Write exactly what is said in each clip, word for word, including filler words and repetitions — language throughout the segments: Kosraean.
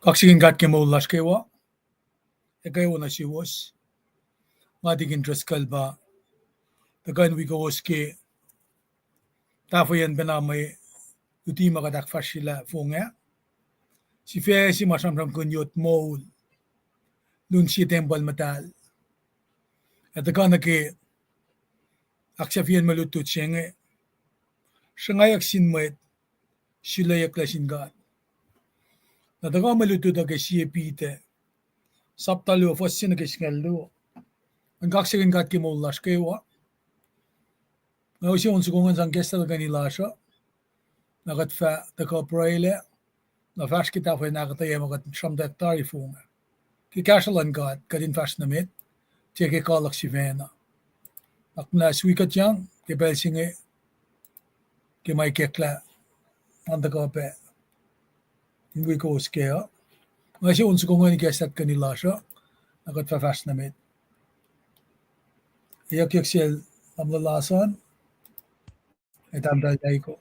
Kaksakihn God ke moul lasr kwewa, ekuh wo nuh suwos. Nga Tikin Driscoll pa tuhkuh in wi kowos ke tahfweyacn pacna mwe luti ma kuht ahkfahsryelah fong ah. Sifac se ma sramsramkihn yot moul lun sie tempuhl muhtahl. Ac tuhkuh nuh ke ahksahfyacn mwe lutlut se inge, sruhngwacyuck sin mwet, suleyucklac sin God. Na tuhkuh mwe lutlut uh ke Sie Peter, sapta luo, fuhs se nuh ke singucul luo. An kaksakihn God ke moul lasr kwewa. Nga use on soko ingacn sang ikacslah tuhkweni lasr uh, na kuht fah tuhkuh pruhelah, na fahsr ke tahfweacn ahkuhtweyac ma kuht sramtweack tari fong ah. Ke kahsruh luhn God kuht in fahsr nuh met, tiac ke kawuck sifacna. Ahkmuhnahs wi kuhtyang ke pacl se inge, ke ma ikacklah, an tuhkuh pac in wi kowos kac uh. Nga use on soko ingacn ikacslah tuhkweni lasr uh, na kuht fah fahsr nuh met. Eyuckyuck sel tamuhlwel Lason, ac tahmtahel Yaiko.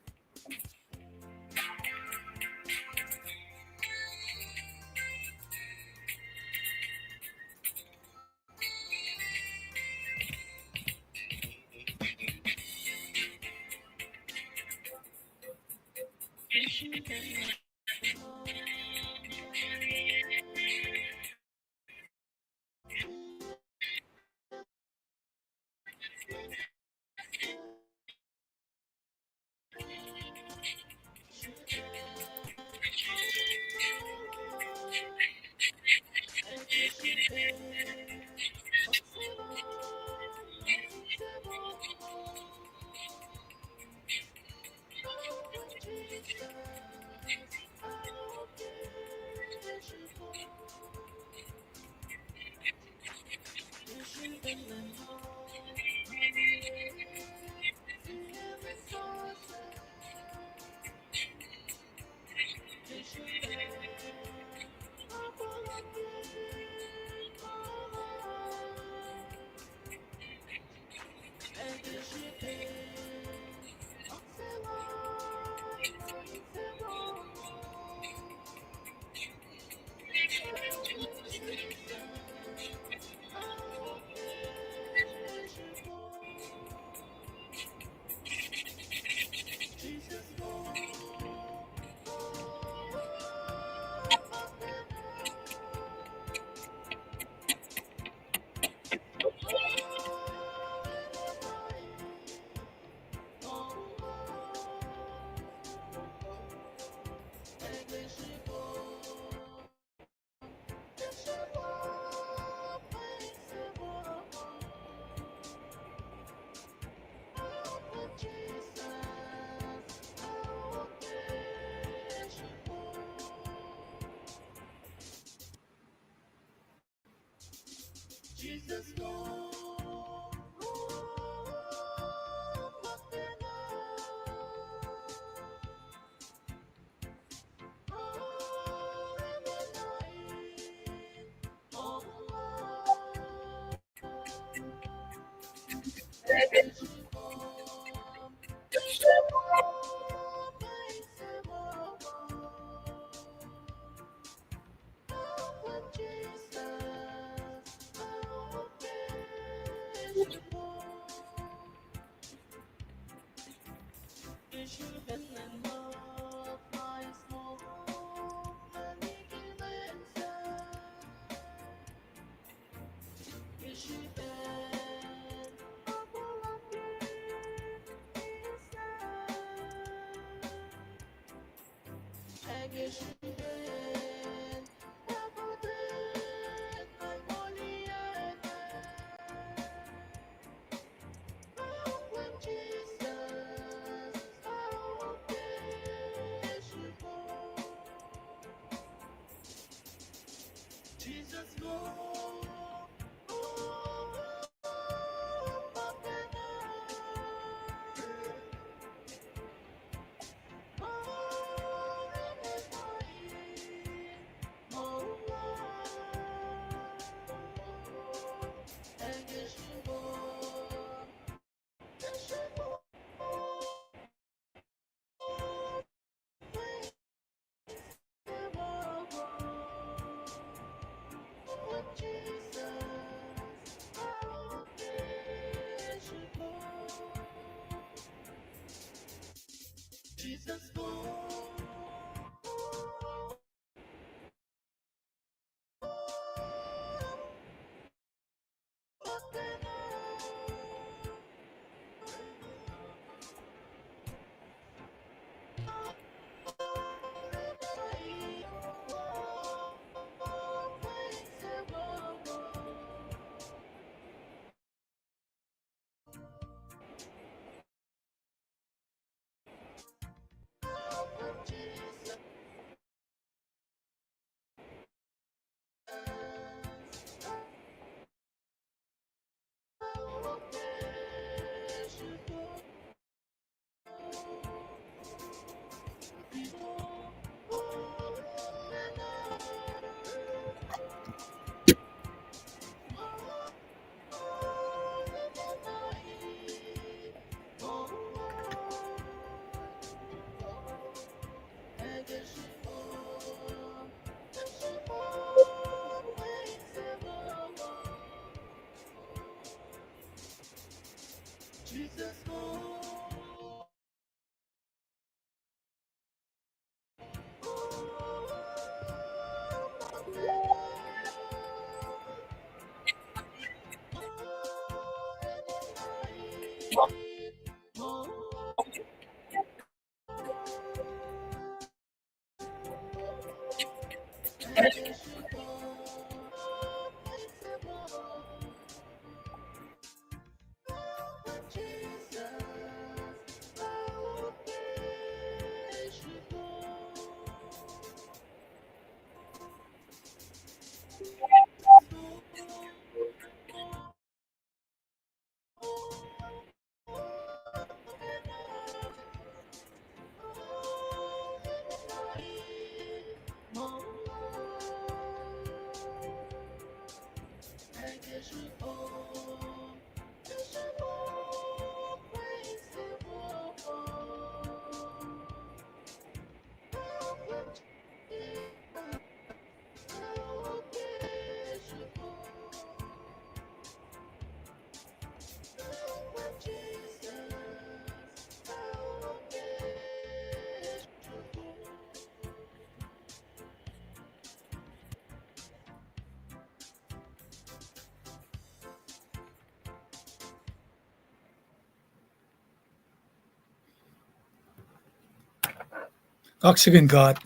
Kaksakihn God.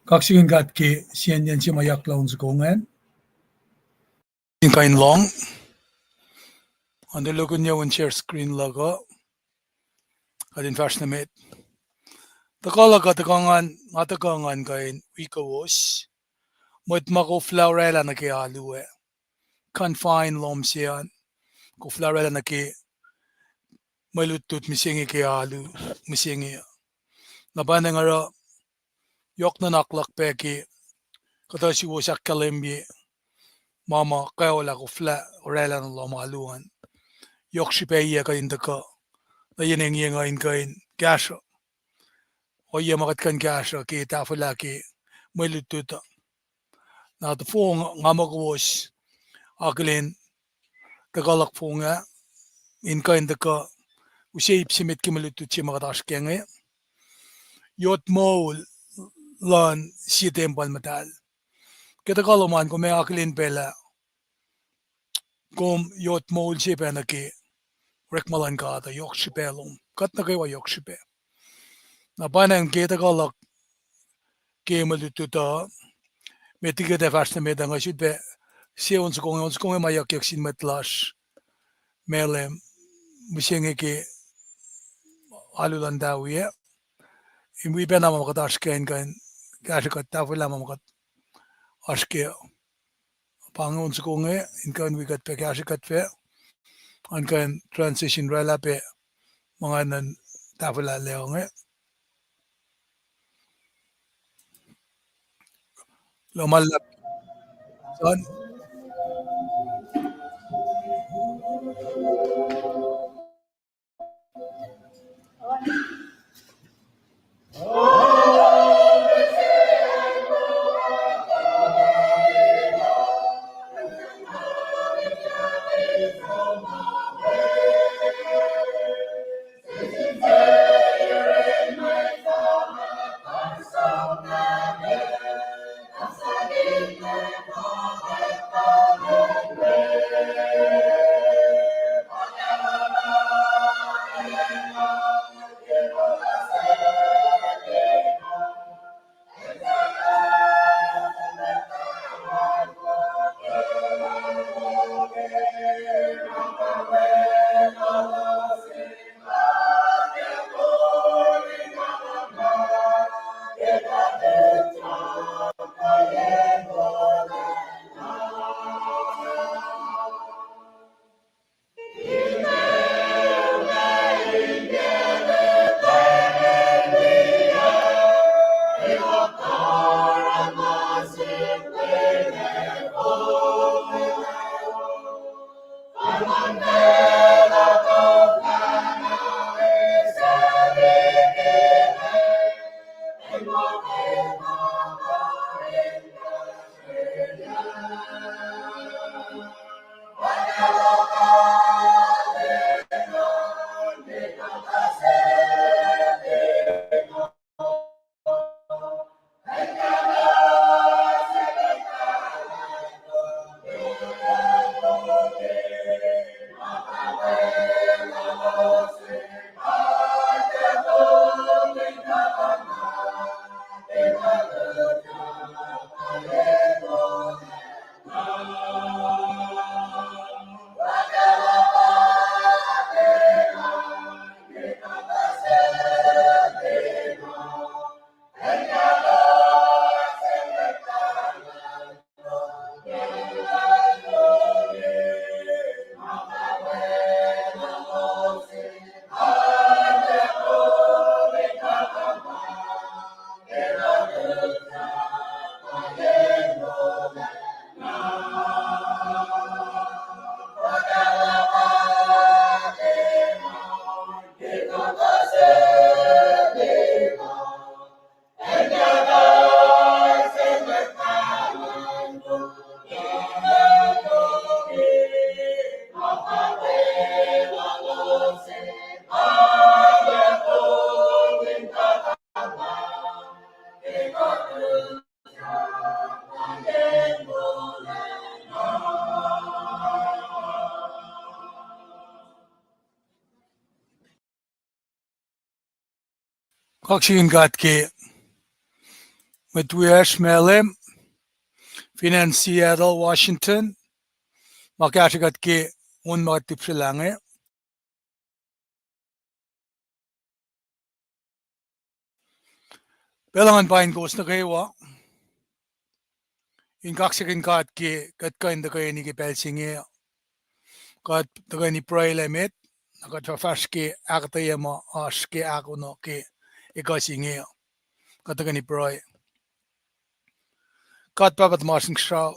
Kaksakihn God ke siyacnyacn se ma yak luhn soko ingacn. In kuh in lohng. An tulokihnyac un share screen luhk uh. Kuht in fahsr nuh met. Tuhkuh luhk uh tuhkuh ngan, nga tuhkuh ngan kuh in wi kowos. Mwet ma koflah oraclah nuh ke alu ac confine lohm se an. Koflah oraclah nuh ke mwe lutlut mihsenge ke alu mihsenge. Na pa inge oruh yohk nuhnak luhk pac ke kuhtuh suwos ahkkahlwemye ma ma kweolah koflah oraclah nuh lohm alu an. Yohk srihpac yac kuht in tuhkuh nuh yen engyeng uh in kuh in kahsruh ohiyac ma kuht kuh in kahsruh ke tahfwelah ke mwe lutlut uh. Na tuh fong nga muh kowos akihlen tuhkuh luhk fong ah in kuh in tuhkuh use ip se met ke mwe lutlut se ma kuht oasr kac inge. Yot moul luhn sie tempuhl muhtahl. Ke tuhkuh lom an kom ac akihlen pac lah kom yot moul se pac nuh ke orekma luhn God uh, yohk srihpac lom. Kuht nuh kwewa yohk srihpac. Na pa ingacn ke tuhkuh luhk ke mwe lutlut uh, met liki kuht ac fahsr nuh met uh, nga sot pac se on soko inge, on soko inge ma yuckyak sin mwet lasr Malem, mihsenge ke alu luhn Tawi ah. In wi pacna ma kuht oasr kac in kuh in kahsrwe kuht tahfwelah ma kuht oasr kac. Pa inge on soko inge in kuh in wi kuht pac, kahsrwe kuht pac, an kuh in transition oraclah pac ma nga in tahfwelah lac inge. Lohm ma luhlahp, son. Kaksakihn God ke mwet wiyacsr Malem, fin acn Seattle, Washington, ma kahsrwe kuht ke on ma kuht tipsrwelah inge. Pacl uh ngan pain kowos nuh kwewa in kaksakihn God ke kuht kuh in tuhkweni ke pacl se inge. Kuht tuhkweni pruhe lah met, na kuht fah fahsr ke ahkuhtweyac ma oasr ke ahkono ke ekuh se inge. Kuht tuhkweni pruhe. God Pahpah tuhmasr Inkuhsrao,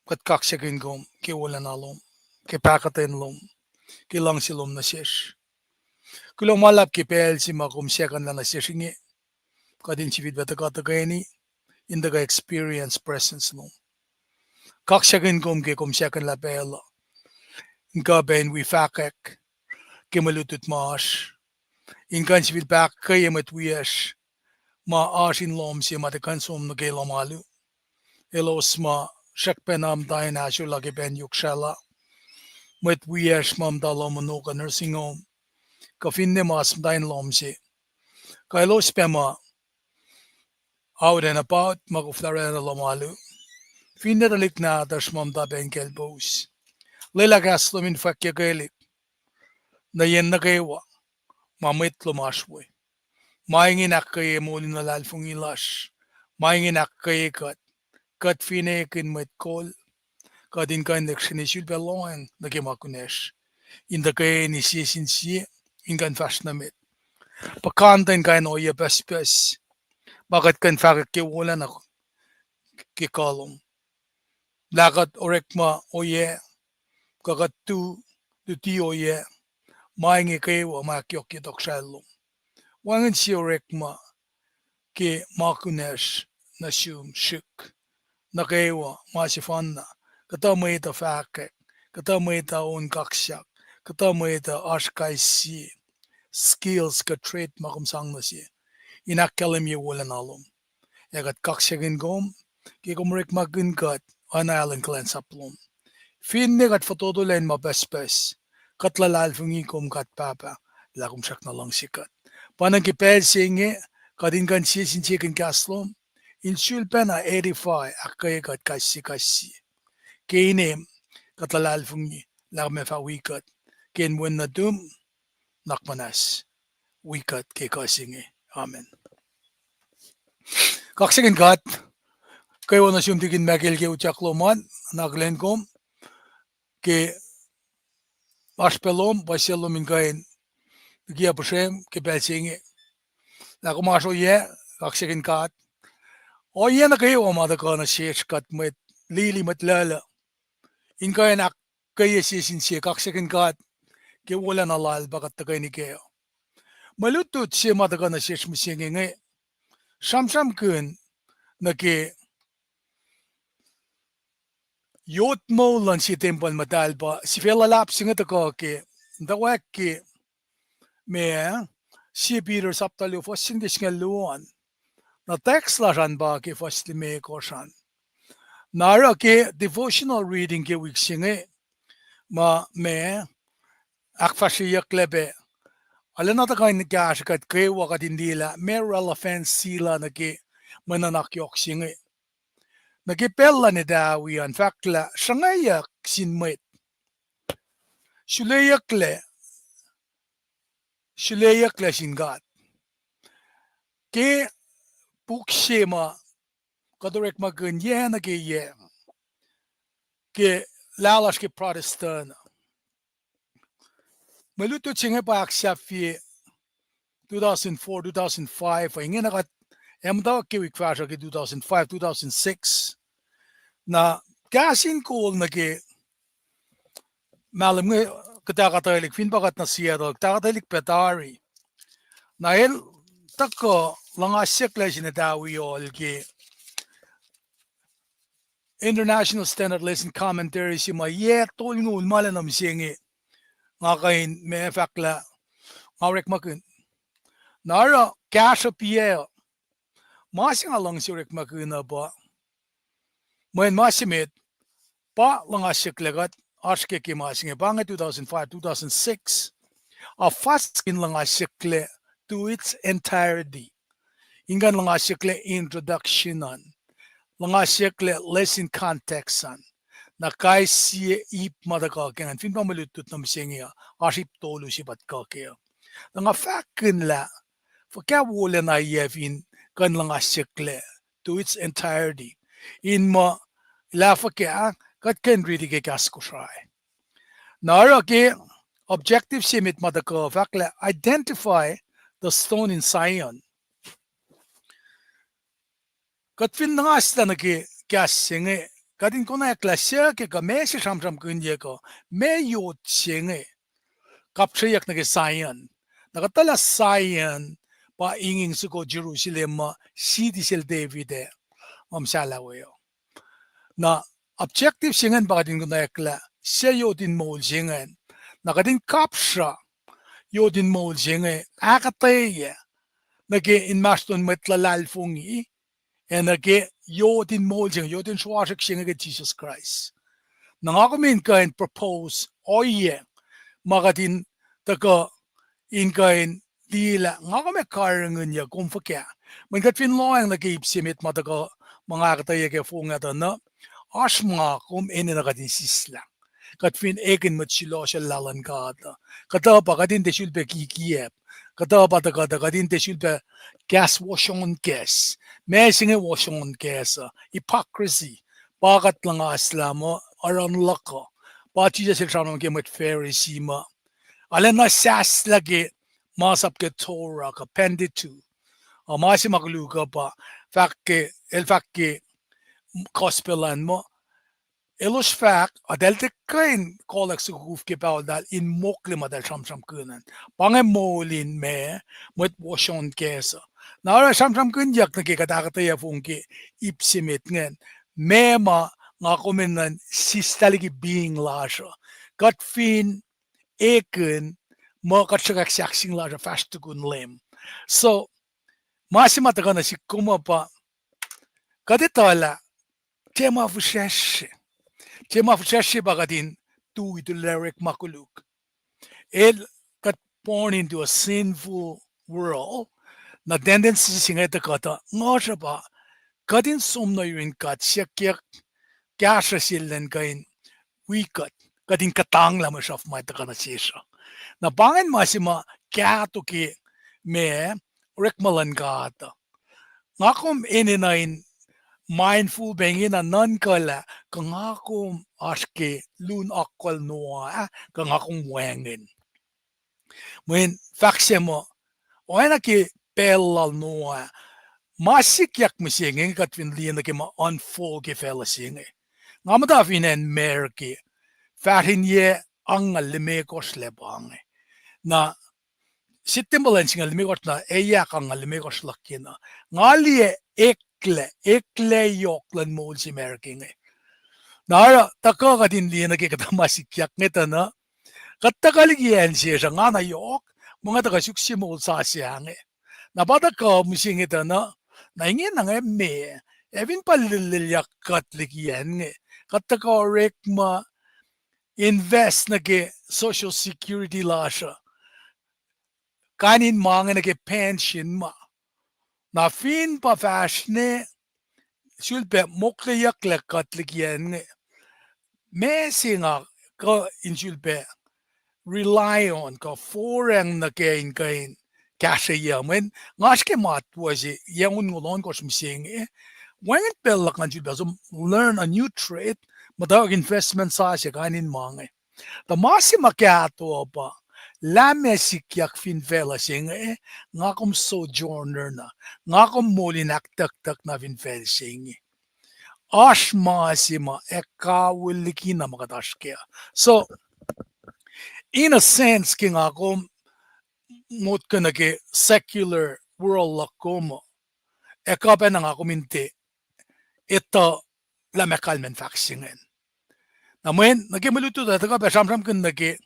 kuht kaksakihn kom ke wolacna lom, ke pahkotwen lom, ke luhngse lom nuh sesr. Kuloh ma luhlahp ke pacl se ma kom sekuhnlah nuh sesr inge, kuht in sifilpac tuhkuh tuhkweni in tuhkuh experience presence lom. Kaksakihn kom ke kom sekuhnlah pacl uh in kuh pac in wi fahkwack ke mwe lutlut ma oasr, in kuh in sifilpac ahkkweye mwet wiyacsr ma oasr in lohm se ma tiac kuh in som nuh ke lohm alu. Elos ma srackpacna muhta in ahsor lah ke pacn yohk srahlah, mwet wiyacsr ma muhta lohm ono kuh nursing home, kuh finne mas muhta in lohm se, kuh elos pac ma out and about ma koflah oraclah lohm alu, finne tuhlihk nahtuhsr ma muhta pac in kaclpous. Lwelah kahs lom in fwackyuckelihk nuh yen nuh kwewa ma mwet lom oasr we. Ma inge in ahkkweye moul in luhlahlfongi lasr. Ma inge in ahkkweye kuht, kuht finne ekihn mwet kol, kuht in kuh in lihksreni sulpac lohacng nuh ke ma kunacsr, in tuhkweni sie sin sie, in kuh in fahsr nuh met. Puhkantwen kain ohiyac pucspucs ma kuht kuh in fahkwack ke wolacna ke kuh lom, lah kuht orekma ohiyac, kuh kuht tu, luti ohiyac, ma inge kwewa ma ahkyohkye tohkohsrahi lom. Wacngihn sie orekma ke ma kunacsr nuh sum srihk nuh kwewa ma sefanna, kuhtuh mwet uh fahkwack, kuhtuh mwet uh on kaksak, kuhtuh mwet uh oasr kais sie skills kuh trait ma kom sang nuh se in ahkkahlwemye wolacna lom. Ac kuht kaksakihn kom ke kom orekmakihn kuht oacna elan kuhlwacnsap lom. Finne kuht fototolah in ma pucspucs, kuht luhlahlfongi kom God Pahpah, lah kom srackna luhngse kuht. Pa na ke pacl se inge, kuht in kuh in sie sin sie ekihn kahs lom, in sulpacna edify, ahkkweye kuht kais sie kais sie. Ke inem, kuht luhlahlfongi lah meac fah wi kuht, ke inen Wen nuhtum, nuhnak muhnahs, wi kuht ke kuh se inge. Amen. Kaksakihn God kwewa nuh sum tikin Michael ke utyak lom an, na kuhlwacng kom ke oasr pac lom, puhsisacl lom in kuh in liki pihsrem ke pacl se inge. Lah kom oasr ohiyac, kaksakihn God. Ohiyac nuh kwewa ma tuhkuh nuh sesr kuht mwet lili, mwet luhluh, in kuh in ahkkweye sie sin sie, kaksakihn God ke wolacna Lal pa kuht tuhkweni kac. Mwe lutlut se ma tuhkuh nuh sesr mihsenge inge, sramsramkihn nuh ke yot moul luhn sie tempuhl muhtahl pa sifac luhlahp se inge tuhkuh ke, tuh wacngihn ke ma, sie Peter sapta luo fuhs singucul singucul luo an. Na text lasr an pa ke fuhs limekohsr an. Na oruh ke devotional reading ke wik se inge, ma, ma ahkfahsryeyucklac pac, arulacna tuhkuh in kahsruh kuht kwewa kuht in liye lah meac relevance se lal nuh ke mwe nuhnak yohk se inge. Nuh ke pacl luhn Etawi an fahk lah sruhngwacyuck sin mwet, suleyucklac, suleyucklac sin God. Ke puk se ma kuht orekmakihn yac nuh ke yac ke lalos ke Protestant, mwe lutlut se inge pa ahksahfye two thousand four, two thousand five, ingena kuht ac muhtwacwacack ke wik fahsruh ke two thousand five, two thousand six. Na kahs in kol nuh ke mahlwem inge, kuhtuh ahkuhtweyac fin pa kuht nuh Seattle, kuhtuh ahkuhtweyac pac tari. Na el tuhkuh luhngasyucklac sin Etawi Hall ke International Standard Lesson Commentary se ma yac tolngoul ma lacna mihsenge nga kuh in ma fahk lah nga orekmakihn. Na oruh kahsruh piyac uh, ma se nga luhngse orekmakihn uh pa, mweyen ma se met pa luhngasyucklac kuht oasr ke ke ma se inge pa inge two thousand five, two thousand six. A fas in luhngasyucklac to its entirety. In kuh in luhngasyucklac introduction an, luhngasyucklac lesson context an, na kais sie ip ma tuhkuh ke ingacn, fin pa mwe lutlut nuh mihsenge uh, oasr ip tolu se pa tuhkuh kac uh. Na nga fahkkihn lah fuhkah wolacna yac fin kuh in luhngasyucklac to its entirety. In muh lah fuhkah, kuht kuh in riti ke kahs Kosrae. Na oruh ke objective se met ma tuhkuh fahk lah identify the stone in Zion. Kuht fin luhngaslah nuh ke kahs se inge, kuht in konwacack lah suc ke kuh meac se sramsramkihnyuck uh, meac yot se inge, kapsreyuck nuh ke Zion. Na kuht tuh lah Zion pa inging soko Jerusalem uh, city sel David ac, ma muhsahllah we uh. Na objective se ingacn pa kuht in konwacack lah suc yot in moul se ingacn. Na kuht in kapsra yot in moul se inge ahkuhtweyac nuh ke inmahsrlon mwet luhlahlfongi, ac nuh ke yot in moul se inge, yot in sroasrihk se inge ke Jisus Kraist. Na nga kom in kuh in propose ohiyac ma kuht in tuhkuh in kuh in liye lah nga kom ac karihngihnyuck kom fuhkah. Mweyen kuht fin lohacng nuh ke ip se met ma tuhkuh ma nga ahkuhtweyac ke fong ah tuh na, oasr ma kom enenuh kuht in sislah. Kuht fin ekihn mwet sulohsulah luhn God uh, kuhtuh pa kuht in tiac sulpac kikiacp, kuhtuh pa tuhkuh tuh kuht in tiac sulpac kahs wohsonkacs. Meac se inge wohsonkacs uh? Hypocrisy. Pa kuht luhngaslah muh oruh in luhk uh, pa Jisus el sramsram ke mwet Pharisee ma arulacna sahslah ke masap ke Torah kuh Pentateuch. Uh, ma se ma koluk uh pa fahk ke, el fahk ke gospel an muh elos fahk, eltahl tiac kuh in kolwack sukukuf ke pahol eltahl in mokle ma eltahl sramsramkihn an. Pa inge moul in ma, mwet wohsonkacs uh. Na oruh sramsramkihnyuck nuh ke kuht ahkuhtweyac fong ke ip se met ingacn, meac ma nga kom enenuh in sislah liki being lasr uh, kuht fin ekihn muh kuht sruhkwack sahkseng lasr uh fahsr tukun Leum. So, ma se ma tuhkuh nuh sihk kom uh pa, kuht etuh lah tiac ma fihsracsrye. Tiac ma fihsracsrye pa kuht in tui tuhlac orekma koluk. El, kuht born into a sinful world. Na tendency se inge tuh kuht uh nguhsr uh pa kuht in som nuh yurin God siyuckyuck kahsruh sel elan kuh in wi kuht, kuht in kuhtanglah mwe sruhf ma tuhkuh nuh sesr uh. Na pa ingacn ma se ma kahto ke ma orekma luhn God uh. Nga kom enenuh in mindful pac ingena nuhnkuh lah kuh nga kom oasr ke lun akwuck Noah ah, kuh nga kom wacngihn. Mweyen fahk se muh, oacna ke pacl lal Noah ah, ma sikyak mihsenge kuht fin liye nuh ke ma unfold ke facluh se inge. Nga muhta fin acn America, fahsr in yac angngaul limekohsr lac pa inge. Na Septempuh lwen singucul limekohsr na eyak angngaul limekohsr luhk kena, nga liye eklac, eklac yohk luhn moul se America inge. Na oruh tuhkuh kuht in liye nuh ke kuhtuh ma sikyak inge tuh na, kuht tuhkuh liki acn sesr uh, nga na yohk, ma nga tuhkuh suk sie moul sasuc inge. Na pa tuhkuh mihsenge tuh na, na ingena inge meac, ac fin pa lillilyak kuht liki acn inge, kuht tuhkuh orekma invest nuh ke social security lasr uh, kain in ma inge nuh ke pension ma. Na fin pa fahsr ne sulpac mokleyucklac kuht liki acn inge, meac se nga kuh in sulpac rely on kuh forang nuh ke in kuh in kahsrweyuc, mweyen nga oasr ke matwac se yac onngoul ohnkohsr mihsenge, wacngihn pacl luhk ngan sulpac som learn a new trade, muhta investment sasuc kain in ma inge. Tuh ma se ma kahto uh pa, lah meac sikyak fin facluh se inge, nga kom sojourner na, nga kom moul in ahktucktuck na fin facl se inge. Oasr ma se ma ac kawihl likina ma kuht oasr kac. So, in a sense, ke nga kom motko nuh ke secular world luhk kom uh, ac kuh pacna nga kom in tiac etuh lah meac kalmacn fahk se ingacn. Na mweyen nuh ke mwe lutlut uh tuhkuh pac sramsramkihn nuh ke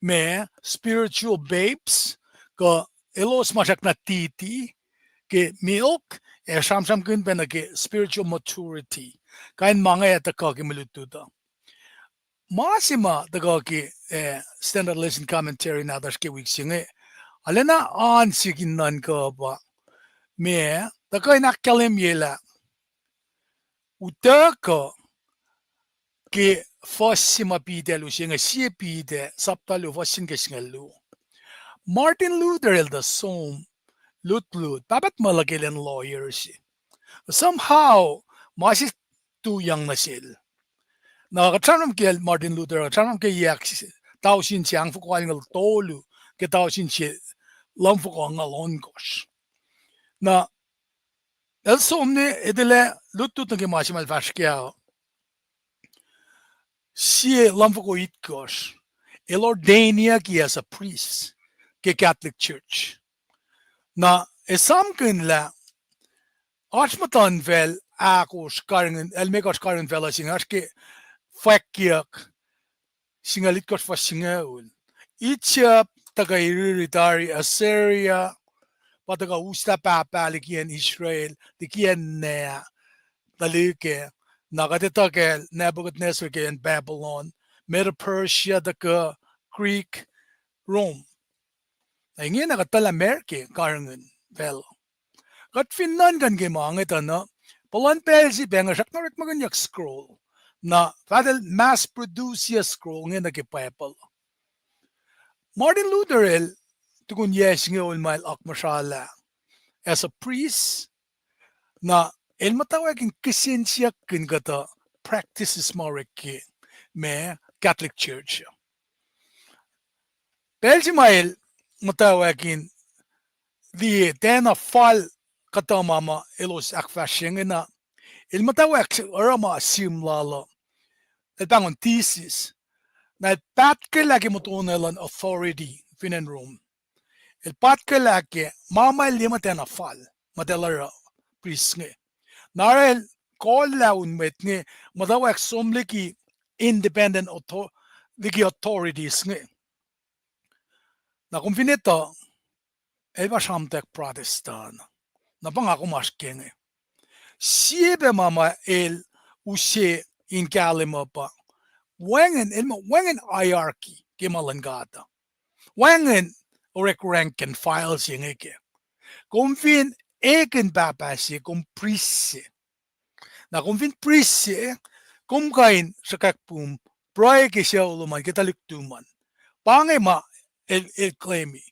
ma spiritual babes, kuh elos ma srackna titi ke milk, ac sramsramkihn pac nuh ke spiritual maturity. Kain ma inge ac tuhkuh ke mwe lutlut uh. Ma se ma tuhkuh ke, eh, Standard Lesson Commentary nahtuhsr ke wik se inge, Arulacna oan sik in nuhnkuh pa, ma, tuhkuh in ahkkahlwemye lah utuckuh ke fuhs se ma Peter el use inge, sie Peter, sapta luo, fuhs se ke singucul luo. Martin Luther el tuh som lutlut, pahpah tuhmwacl ke el acn lawyer se. Somehow, ma se tuyak nuh sel. Na kuht sramsram ke Martin Luther, kuht sramsram ke yac tausin se angfoko alngoul tolu, ke tausin se lumfoko angngaul ohnkohsr. Na el som ne, el tilac lutlut nuh ke ma se ma el fahsr kac uh. Sie lumfoko itkohsr, el ordainiyucki as a priest ke Catholic Church. Na esamkihn lah oasr muhtuhnfacl ahkosr karihngihn, el me oasr karihngihn facluh se inge, oasr ke fwackyuck singucul itkohsr fuhs singucul. Egypt tuhkuh iriri tari, Assyria pa tuhkuh uslah pahpah liki acn Israel, liki acn Nea, tuhlihk ah, na kuht etuh kacl Nebuchadnezzar ke acn Babylon, Medo-Persia tuhkuh, Greek, Rome. Na ingena kuht tuhlac America karihngihn facluh. Kuht fin nuhnkuh ke ma inge tuh na, puhlan pacl se pa inge srackna orekmakihnyuck scroll. Na fahtahl mass produce scroll inge nuh ke Bible. Martin Luther el tukun yac singucul ma el akmuhsralah as a priest, na el muhtwacwacack in kihsen siyuck in kuhtuh practices ma orek ke ma Catholic Church. Pacl se ma el muhtwacwacack in liye tiacna fal kuhtuh ma ma elos ahkfahsrye inge na, el muhtwacwacack oruh ma sihm lal uh, el pahngon thesis. Na el pahtkelah ke muhtuhnoa luhn authority fin acn Rome. El pahtkelah ke ma ma el liye muhtwacn fal, muhtwacn oruh priest inge. Na oruh el kohllah un mwet inge muhtwacwacack som liki independent author-, liki authorities inge. Na kom fin etuh, el pa sramtwack Protestant. Na pa nga kom oasr ke inge. Sie pac ma ma el use in kahlwem uh pa, wacngihn, el muh wacngihn hierarchy ke ma luhn God uh. Wacngihn orek rank and file se inge kac. Kom fin ekihn pahpah se, kom priest se. Na kom fin priest se, kom kuh in sruhkwack pum, pruhe ke sucu lom an, ke tuhlihk nuhtum an. Pa inge ma el, el claimi.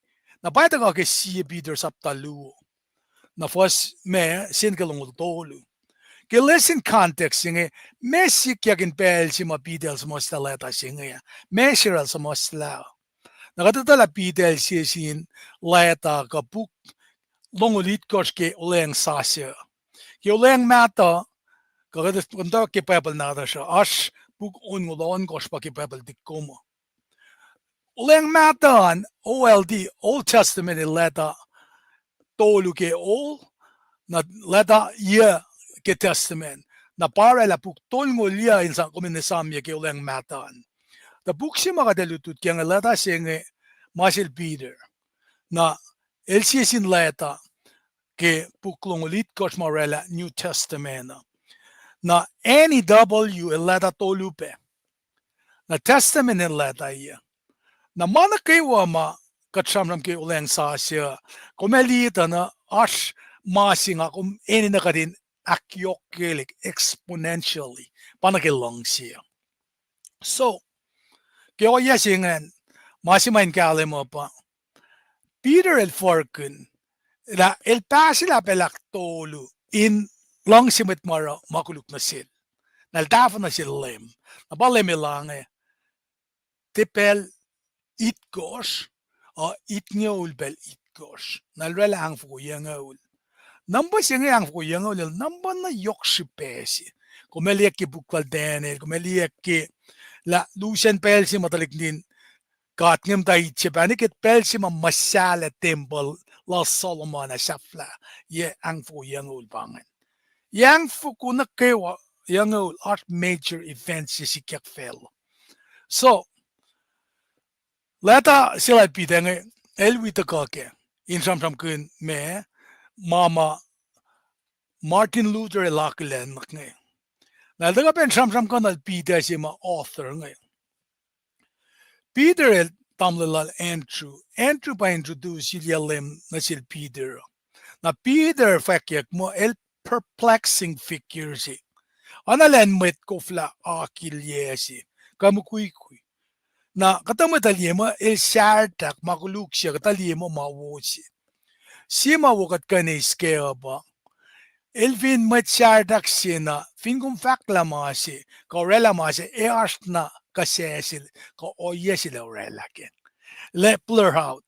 Na pa tuhkuh ke sie Peter sapta luo. Na fuhs ma, sen ke longoul tolu. Ke lesson context se inge, ma sikyak in pacl se ma Peter el suhmuhslah leta se inge, ma se el suhmuhslah. Na kuht etuh lah Peter el sie sin leta kuh puk longoul itkohsr ke Olweacng Sasuc. Ke Olweacng Mahtuh, kuh kuht, kuht etuh ke Bible nahtuhsr uh, oasr puk onngoul ohnkohsr pa ke Bible tikoma. Olweacng Mahtuh an, O L T, Old Testament el leta tolu ke Old, na leta yuh ke Testament. Na pa orwaclah puk tolngoul yuh in sa-, kom in esamyac ke Olweacng Mahtuh an. Tuh puk se ma kuht ac lutlut ke inge, leta se inge ma sel Peter. Na el sie sin leta ke puk longoul itkohsr ma orwaclah New Testament uh. Na N E W el leta tolu pac. Na Testament el leta yuh. Na ma nuh kwewa ma kuht sramsram ke Olweacng Sasuc uh, kom ac liye tuh na oasr ma se nga kom enenuh kuht in ahkyohkyelihk exponentially, pa nuh ke luhngse uh. So, ke ohiyac se ingacn, ma se ma in kahlwem uh pa, Peter el forkihn, lah el pahselah pacl ahktolu in luhngse mwet ma oruh ma koluk nuh sel. Na el tahfuh nuh sel Leum. Na pa Leum el ange, tiac pacl itkohsr, uh, itngoul pacl itkohsr. Na el orwaclah angfoko yucngoul. Number se inge angfoko yucngoul el number na yohk srihpac se. Kom ac liye ke puk lal Daniel, kom ac liye ke lah lusen pacl se ma tuhlihk nuhtin God inge muhta Egypt ah, nwe ke pacl se ma muhsahllah tempuhl lal Solomon ah sahflah, yac angfoko yucngoul pa ingacn. Yac angfoko nuh kwewa yucngoul oasr major event se sikyak facluh. So, leta se lal Peter inge, el wi tuhkuh kac in sramsramkihn ma, ma ma Martin Luther el akihlen nuh inge. Na el tuhkuh pac in sramsramkihn lal Peter se ma author inge. Peter el tamuhlwel lal Andrew. Andrew pa introduce-ilyac Leum nuh sel Peter. Na Peter fwackyuck muh el perplexing figure se. Oacna elan mwet koflah akilyac se, kuh mukwikwi. Na kuhtuh mwet uh liye muh el sahrtahk ma koluk se, kuhtuh liye muh ma wo se. Sie ma wo kuht kuh in eis kac uh pa, el fin mwet sahrtahk se na, fin kom fahklah ma se, kuh orwaclah ma se, ac oasr na kuh sacsil, kuh ohiyac sel ac orwaclah kac. Lah blur out.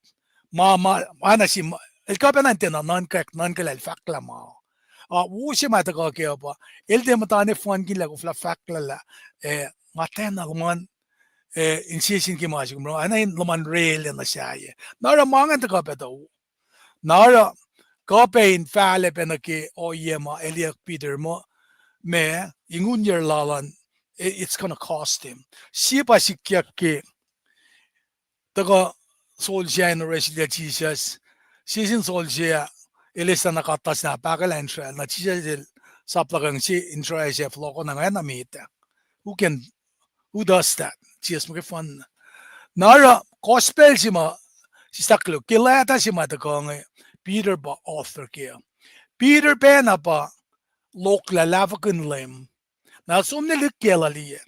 Ma, ma, ma na sim, el kuh pacna tiacna nuhnkack, nuhnkuh lah el fahklah ma. Ah, wo se ma tuhkuh kac uh pa, el tiac muhta ne fohnkinlah koflah fahklah lah, eh, nga tiacna luhman, eh, insese ke ma se kom oruh, oacna in luhman orwaclah nuh sahyac. Na oruh ma ingacn tuhkuh pac tuh wo. Na oruh, kuh pac in fahlac pac nuh ke ohiyac ma elyuck Peter muh, ma, ingun yac lal an, i-, it's gonna cost him. Sie pa sikyak ke, tuhkuh soldier in orwaclah Jisus, sie sin soldier ah, el eslah na katasna pahkah lah in trial, na Jisus el sapluhkyang sie in trial se fohlohkohnna nga na met ah. Who can, who does that? Jisus muhkwena. Na oruh gospel se ma, sislah koluk, ke leta se ma tuhkuh inge, Peter pa author kac. Peter pacna pa lohklah lahfwekihn Leum. Na el som ne lihkkacl uh liye.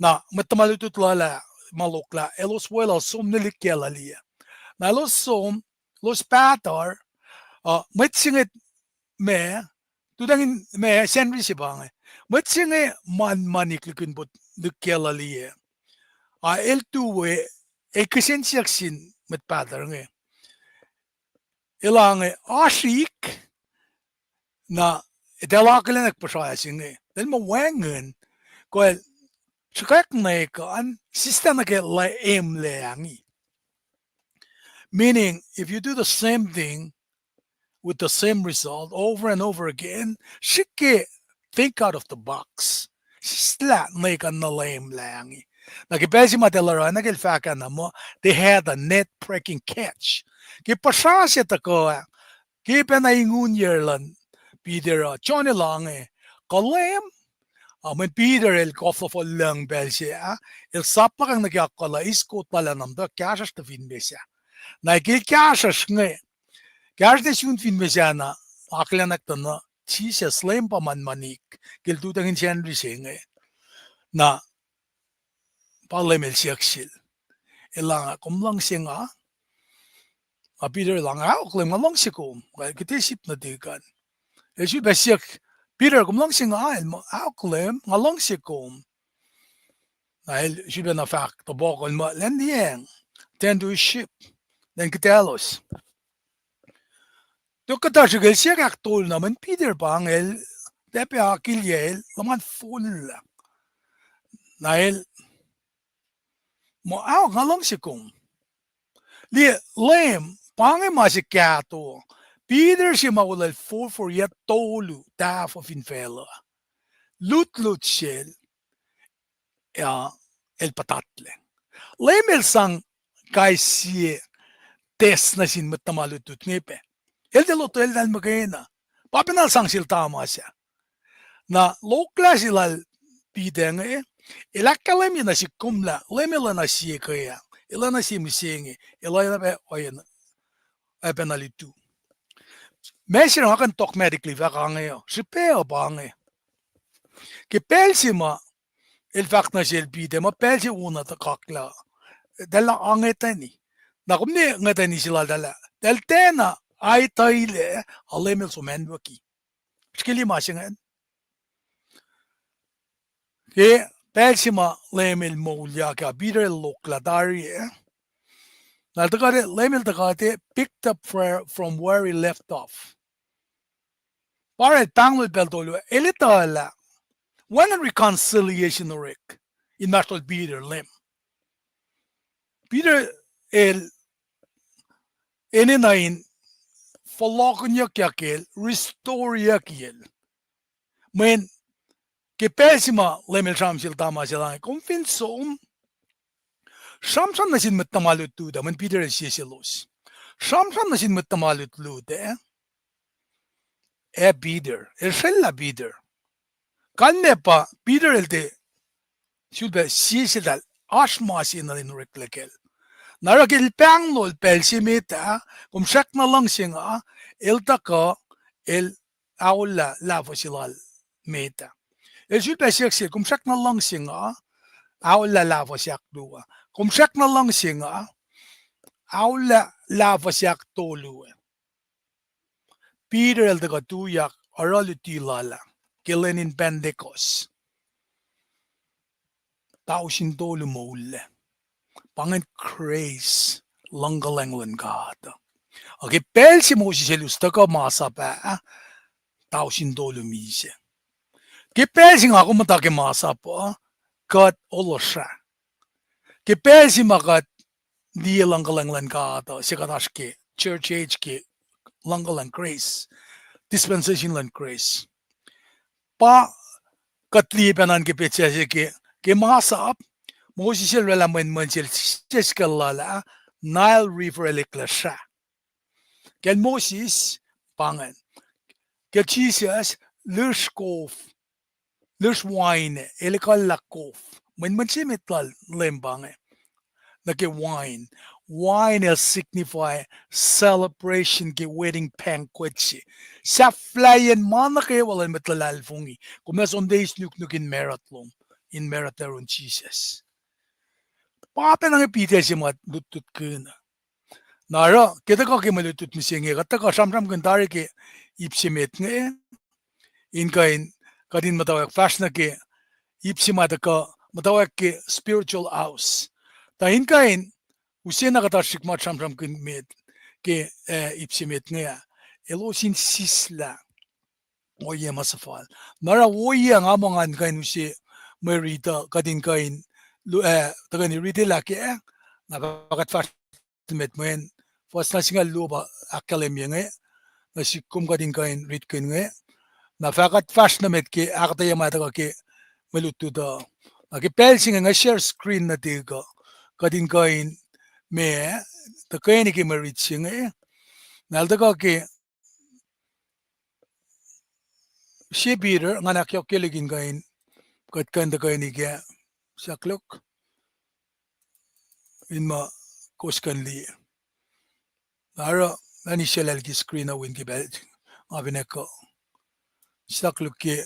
Na mwet tuhma lutlut lal ah ma lohklah, elos weluhl som ne lihkkacl uh liye. Na elos som, elos pahtuhr, uh, mwet se inge ma, tutangin ma Sacnri se pa inge. Mwet se inge manmanik likin pot lihkkacl uh liye. A el tu we, el kihsen siyuck sin mwet pahtuhr inge. Elan inge, oasr ik, na, eltahl akihlenak puhsra se inge. Eltahl muh wacngihn, kuh el sruhkwack nuh ke an, sislah nuh ke emlac angi. Meaning, if you do the same thing with the same result over and over again, srihke think out of the box. Sislah nuh ke an na emlac angi. Na ke pacl se ma eltahl oruh na ke el fahk ah na muh, they had a net breaking catch. Ke puhsra se tuhkuh ah, ke pacna ingun yac luhn Peter uh, John el inge, kuh Leum, a mweyen Peter el kof luhfohn lucng pacl se ah, el sapluhkyang nuh ke akucl uh, eis kot lal ah na muhta kahsruhsr tuh finne sahyac. Na ke el kahsruhsr inge, kahsruhsr ne sun finne sahyac na, akihlenak tuh na, Jisus Leum pa manmanik, ke el tutangin Sacnri se inge. Na, pa Leum el siyuck sel. Elan inge, kom luhngse nga? A Peter el inge, ahok Leum, nga luhngse kom. Nga kihte sip nuhtihk an. El sulpac siyuck, Peter, kom luhngse nga? El muh, ahok Leum, nga luhngse kom. Na el sulpac na fahk tohpohkohl muh, lwen liyacacng, tend to his sheep. Lwen kihtalos. Tok kuhtuh srihk el siyuck ahktolu na mweyen Peter pa inge el, tiac pac akilyac el, luhman fohllah. Na el muh, ahok, nga luhngse kom. Liye, Leum, pa inge ma se kahto. Peter se ma olwelah forfor yac tolu tahfuh fin facluh. Lutlut sel, ac el puhtatlac. Leum el sang kais sie test nuh sin mwet tuhma lutlut inge pac. El tiac lotwelah eltahl muhkwena. Pa pacna el sang sel tamas ah. Na lohklah se lal Peter inge, el ahkkahlwemye nuh sihk kom lah Leum el oacna sie ke ah, el oacna sie mihsenge, el oacna pac, oacna, oacpacna lutu. Ma se nga kuh in dogmatically fahk inge uh, srihpac uh pa inge. Ke pacl se ma el fahk nuh sel Peter, ma pacl se wo na tuhkaklah, eltahl na ngwetani. Na kom ne ngwetani se laltahl ah, eltahl tiacna aituhlac, a Leum el som acnwucki. Srihke liye ma se ingacn. Ke pacl se ma Leum el moulyak ah, Peter el lohklah tari ah. Na el tuhkuh, Leum el tuhkuh picked up where, from where he left off. Pa el pahngon pacl tolu, el etuh lah wacngihn reconciliation orek inmahsrlol Peter Leum. Peter el enenuh in fohlohkihnyuckyak el, restore-yuck el. Mweyen ke pacl se ma Leum el sramsram sel tamas ah, elan inge, kom fin som, sramsram nuh sin mwet tuhma lutlut ah, mweyen Peter el sie selos. Sramsram nuh sin mwet tuhma lutlut ah, ac Peter el srwaclah Peter. Kalmac pa Peter el tiac sulpac sie seltahl, oasr ma se na in oreklac kacl. Na oruh ke el pahnglol pacl se met ah, kom srackna luhngse nga, el tuhkuh, el aollah lahfuh se lal met ah. El sulpac siyuck sel, kom srackna luhngse nga, aollah lahfuh se ahkluo ah. Kom srackna luhngse nga, aollah lahfuh se ahktolu ah. Peter el tuhkuh tuyak oruh luti lal ah ke lwen in Pentecost. Tausin tolu moullac. Pa ingacn grace, luhngkuhlwacng luhn God. Ac ke pacl se Moses el us tuhkuh masap ah, tausin tolu misac. Ke pacl se nga kom muhta ke masap uh, kuht olosra. Ke pacl se ma kuht liye luhngkuhlwacng luhn God uh, se kuht oasr ke church age ke luhngkuhlwacng grace, dispensation luhn grace. Pa kuht liye pacna ke petsac se ke, ke masap, Moses el oraclah mwenmwen sel, sisken kuhlwacng lal ah, Nile River el eklac sra. Kacl Moses, pa ingacn. Kacl Jisus, lusr kof, lusr wain, el ekuhllah kof. Mwenmwen se met lal Leum pa inge. Nuh ke wain. Wain el signify celebration ke wedding banquet se. Sahflahiyacn ma nuh kwewa luhn mwet luhlahlfongi. Kom ac som eis nuknuk in marut lom, in marut lom Jisus. Pa pacna inge Peter se ma lutlutkihn. Na oruh, ke tuhkuh ke mwe lutlut mihsenge, kuht tuhkuh sramsramkihn tari ke ip se met inge, in kuh in, kuht in muhtwacwacack fahsr nuh ke ip se ma tuhkuh, muhtwacwacack ke spiritual house. Tuh in kuh in, use na kuht oasr srihk ma sramsramkihn met ke, eh, ip se met inge ah, elos in sislah ohiyac ma suhfal. Na oruh ohiyac nga muh ngan kuh in use mwe riti uh, kuht in kuh in, lu-, eh, tuhkweni riti lah kac, na fah kuht fahsr nuh met mweyen, fuhs na singucul luo pa ahkkahlwemye inge, nuh sihk kom kuht in kuh in ritkihn inge, na fah kuht fahsr nuh met ke ahkuhtweyac ma tuhkuh ke mwe lutlut uh. Na ke pacl se inge nga share screen nuh tek uh, kuht in kuh in me, tuhkweni ke mwe rit se inge, na el tuhkuh ke Sie Peter, ngan ahkyohkye liki in kuh in, kuht kuh in tuhkweni ke, sahklok, in ma kowos kuh in liye. Oruh, ani selal ke screen uh win ke pacl, nga fin eku. Sahklok ke,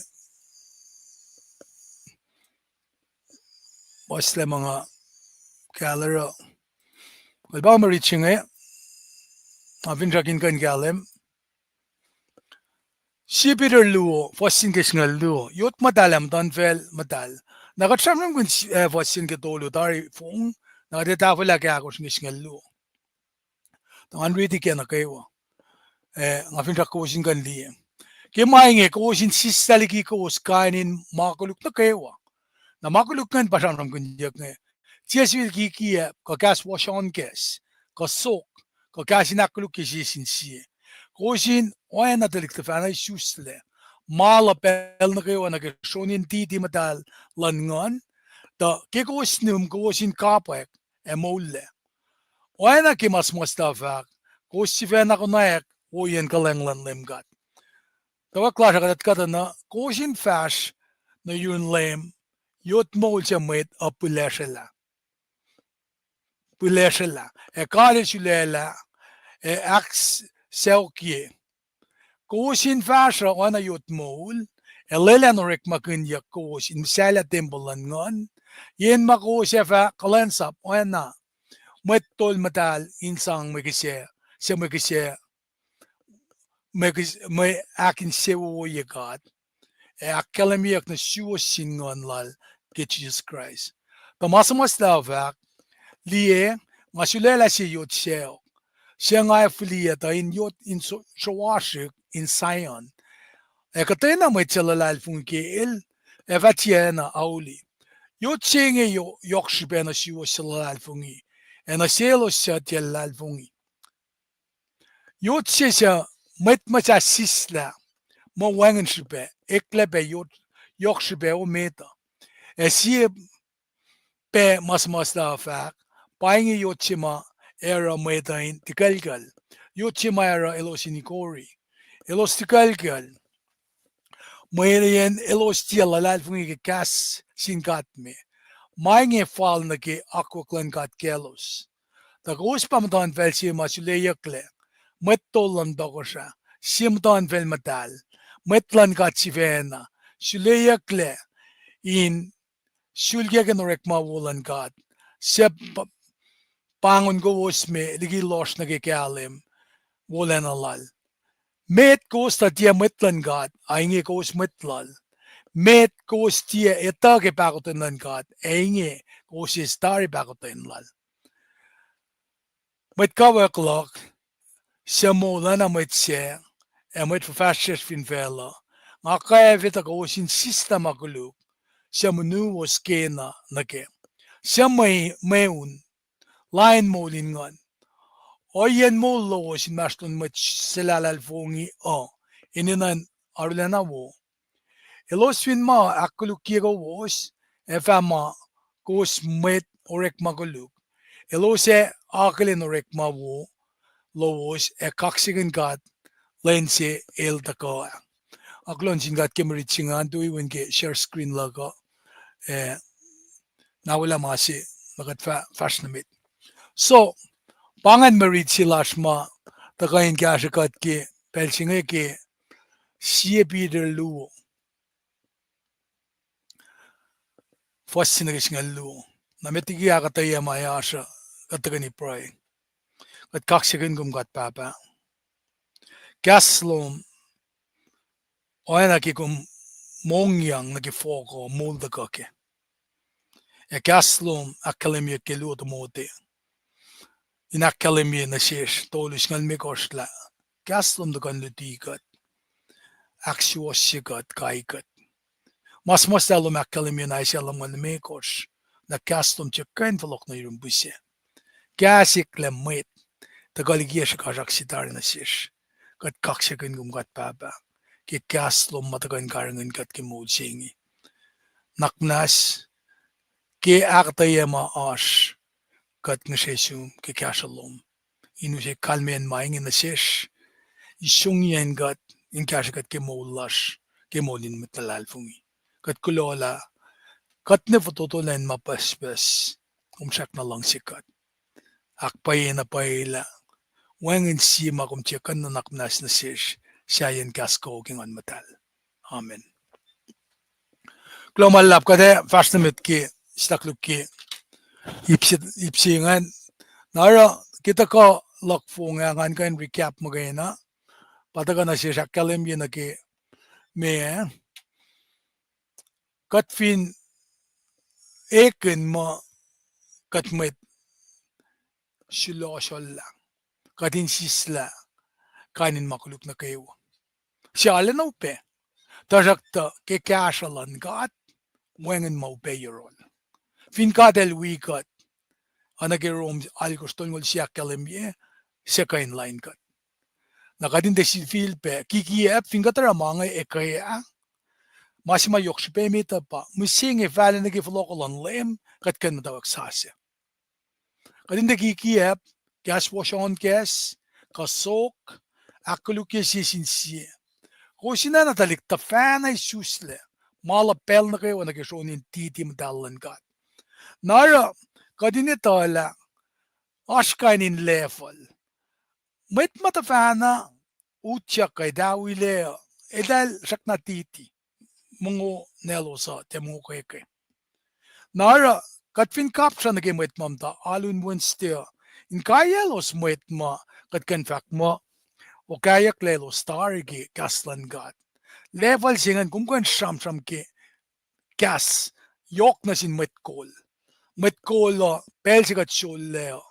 puhslac ma nga kahlwem uh. Kuht pa mwe rit se inge, nga finsrak in kuh in kahlwem. Sie Peter luo, fuhs sin ke singucul luo, yot muhtahl ac muhtuhnfacl muhtahl. Na kuht sramsramkihn, eh, fuhs sin ke tolu tari fong, na kuht ac tahfwelah ke ahkosr nuh ke singucul luo. Tuh ngan riti ke nuh kwewa. Eh, nga finsrak kowos in kuh in liye. Ke ma inge kowos in sislah liki kowos kain in ma koluk nuh kwewa. Na ma koluk ingacn pa sramsramkihnyuck inge. Tiac sifil kikiacp, kuh kahs washonkahs, kuh sok, kuh kahs in ahkkolukye sie sin sie. Kowos in oacna tuhlihk tuhfahna isuslac, ma luh pacl nuh kwewa nuh ke sronin titi muhtahl luhn nguhn, tuh ke kowos nihm kowos in kapwack ac moullac. Oacna ke ma suhmuhslah uh fahk, kowos sifacna konwacack ohiyacn kuhlwacng luhn Leum God. Tuhkuh lasr uh kuht kuhtuh na, kowos in fahsr nuh yurun Leum, yot moul se mwet uh pihlesrwelah. Pihlesrwelah. Ac God El sulaclah, ac ahksaokye. Kowos in fahsruh oacna yot moul, ac lwelah in orekmakihnyuck kowos in muhsahllah tempuhl luhn nguhn, yen ma kowos ac fah kuhlwacnsap oacna mwet tol muhtahl in sang mwe kihsac, suc mwe kihsac, mwe kihs-, mwe ahkinsewowoye God, ac ahkkahlwemyeyuck nuh suwos sin Nguhn Lal ke Jisus Kraist. Tuh ma suhmuhslah uh fahk, liye, nga sulaclah sie yot sacohk, suc nga ac fihliyac tuh in yot in so-, sroasrihk in Zion. Ac kuhtwena mwet suc luhlahlfongi ke el ac fah tiacna auli. Yot se inge yo-, yohk srihpac nuh suwos suc luhlahlfongi, ac nuh selos suc tiac luhlahlfongi. Yot se suc mwet muhsah sislah, muh wacngihn srihpac, eklac pac yot, yohk srihpac ometuh. Ac sie pac ma suhmuhslah uh fahk, pa inge yot se ma ac oruh mwet uh in tikuclkucl, yot se ma ac oruh elos in ikori, elos tikuclkucl, mweyen elos tiac luhlahlfongi ke kahs sin God me. Ma inge fal nuh ke akwuck luhn God kaclos. Tuh kowos pa muhtuhnfacl se ma suleyucklac mwet tol luhn tohkohsrah, sie muhtuhnfacl muhtahl, mwet luhn God sifacna, suleyucklac in sulkackihn orekma wo luhn God, suc p- pahngon kowos me liki lohsr nuh ke kahlwem wolacna lal. Met kowos tuh tiac mwet luhn God, a inge kowos mwet lal. Met kowos tiac etuh ke pahkotwen luhn God, ac inge kowos eis tari pahkotwen lal. Mwet kawuck luhk, suc moul oacna mwet sac, ac mwet fuhfahsryucsr fin facluh, nga kwacfe tuh kowos in sislah ma koluk suc monuwos kena nuh kac, suc mwe- mweun, lain moul in nguhn, ohiyacn moul lowos inmahsrlon mwet suhlahlahlfongi uh, enenuh in arulacna wo. Elos fin ma ahkkolukye kowos, ac fah ma kowos mwet orekma koluk. Elos ac akihlen orekma wo lowos ac kaksakihn God lwen se el tuhkuh ah. Nga kuloh nuh sin God ke mwe rit se ingacn, tuh wi wen ke share screen luhk uh, ac na welah ma se, ma kuht fah fahsr nuh met. So, pa ingacn mwe rit se lasr ma tuhkuh in kahsrwe kuht ke pacl se inge ke Sie Peter luo, fuhs se nuh ke singucul luo. Na met liki ahkuhtweyac ma oasr uh, kuht tuhkweni pruhe. Kuht kaksakihn kom God Pahpah. Kahs lom oacna ke kom mongyang nuh ke fohk uh moul tuhkuh kac. Ac kahs lom ahkkahlwemye ke luo Timothy in ahkkahlwemye nuh sesr tolu singucul limekohsr lah kahs lom tuhkuh in luti kuht, ahksuwohsye kuht, kai kuht. Ma suhmuhslah lom ahkkahlwemye nuh Isaiah lumngaul limekohsr, lah kahs lom tiac kuh in fohlohk nuh yurum pihsac. Kahs eklac mwet, tuhkuh likiyac srihkasrak se tari nuh sesr. Kuht kaksakihn kom God Pahpah ke kahs lom ma tuhkuh in karihngihn kuht ke moul se inge. Nuhnak muhnahs, ke ahkuhtweyac ma oasr, kuht ngihsre sum ke kahsruh lom in use kalmacn ma inge nuh sesr, isongiyacn kuht, in kahsrwe kuht ke moul lasr, ke moul in mwet luhlahlfongi. Kuht kuloh lah kuht ne fototo lacn ma pucspucs, kom srackna luhngse kuht. Ahkpwacyena pwacye lah wacngihn sie ma kom tiac kuh in nuhnak muhnahs nuh sesr, sahyacn kahs kowos ke Nguhn Muhtahl. Amen. Kuloh ma luhlahp, kuht ac fahsr nuh met ke sitakluk ke ip se, ip se ingacn. Na oruh ke tuhkuh luhk fong ah ngan kuh in recap muhkwena, pa tuhkuh nuh sesr ahkkahlwemye nuh ke meac, kuht fin ekihn muh kuht mwet sulohsohllah, kuht in sislah kain in ma koluk nuh kwewa. Se arulacna upac, tuhsruhktuh ke kahsruh luhn God, wacngihn ma upac yohrohl. Fin God El wi kuht, oacna ke Rom alkosr tolngoul sie ahkkahlwemye, suc kuh in lain kuht. Na kuht in tiac sifil pac kikiacp, fin kuht oruh ma inge ekuh ah, ma se ma yohk srihpac met uh pa mihsenge fahla nuh ke fohlohkoh luhn Leum, kuht kuh in muhtwacwacack sasuc. Kuht in tiac kikiacp, kahs wohsr ohnkacs, kuh sok, ahkkolukye sie sin sie. Kowos in oacna tuhlihk tuhfahna isuslac, ma luh pacl nuh kwewa nuh ke sronin titi muhtahl luhn God. Na oruh, kuht in etuh lah oasr kain in level. Mwet ma tuhfahna utyak kuh etawilac uh, eltahl srackna titi, mongo naclos uh tiac mongo kwekwe. Na oruh, kuht fin kapsra nuh ke mwet ma muhta alu in Wednesday uh, inkaiyaclos mwet ma kuht kuh in fahk muh okahyucklac elos tari ke kahs luhn God. Level se ingacn kom kuh in sramsram ke kahs yohk nuh sin mwet kol. Mwet kol uh pacl se kuht sollac uh,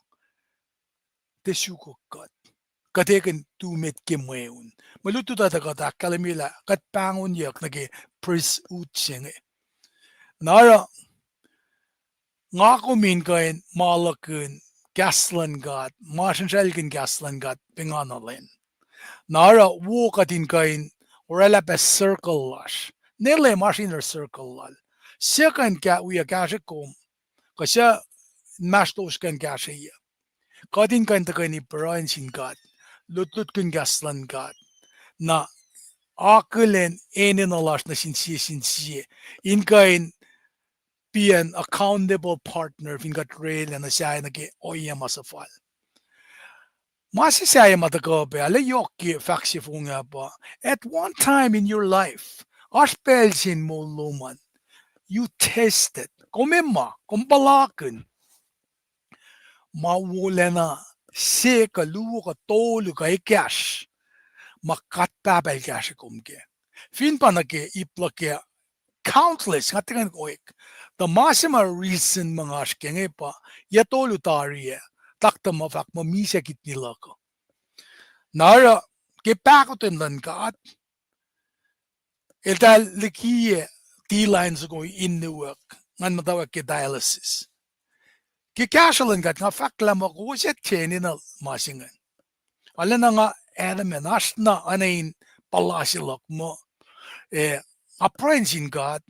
tiac sukok kuht. Kuht ekihn tu met ke mweun. Mwe lutlut uh tuh kuht ahkkahlwemye lah kuht pahngonyuck nuh ke priesthood se inge. Na oruh, nga kom in kuh in ma luhkihn kahs luhn God, ma srihsraclkihn kahs luhn God pengana lwen. Na oruh wo kuht in kuh in oraclah pac circle lasr. Ne Leum oasr inner circle lal. Suc kuh in ka- wi kahsre kom, kuh suc inmahsrlowos kuh in kahsrweyuc. Kuht in kuh in tuhkweni pruhe nuh sin God, lutlutkihn kahs luhn God, na akihlen enenuh lasr nuh sin sie sin sie, in kuh in be an accountable partner fin kuht oraclah nuh sahyac nuh ke ohiyac ma suhfal. Ma se sahyac ma tuhkuh pac, arlac yohk ke fahk se fong ah pa, at one time in your life, oasr pacl se in moul lom an, you tasted, kom enenuh, kom puhlakihn ma wolacna se kuh luo kuh tolu kuh ekahsr ma God Pahpah El kahsre kom kac. Fin pa nuh ke ip luhk ah, countless, nga tiac kuh in oek. Tuh ma se ma reason ma nga oasr kac inge pa, yac tolu tari ah, taktuh ma fahk muh misac kidney luhk uh. Na oruh, ke pahkotwen luhn God, eltahl likiyac tilain soko in Newark, ngan muhtwacwacack ke dialysis. Ke kahsruh luhn God, nga fahk lah muh kowos ac tiac enenuh ma se ingacn. Arulacna nga adamant, oasr na oacna in puhla se luhk muh, eh, nga pruhe nuh sin God,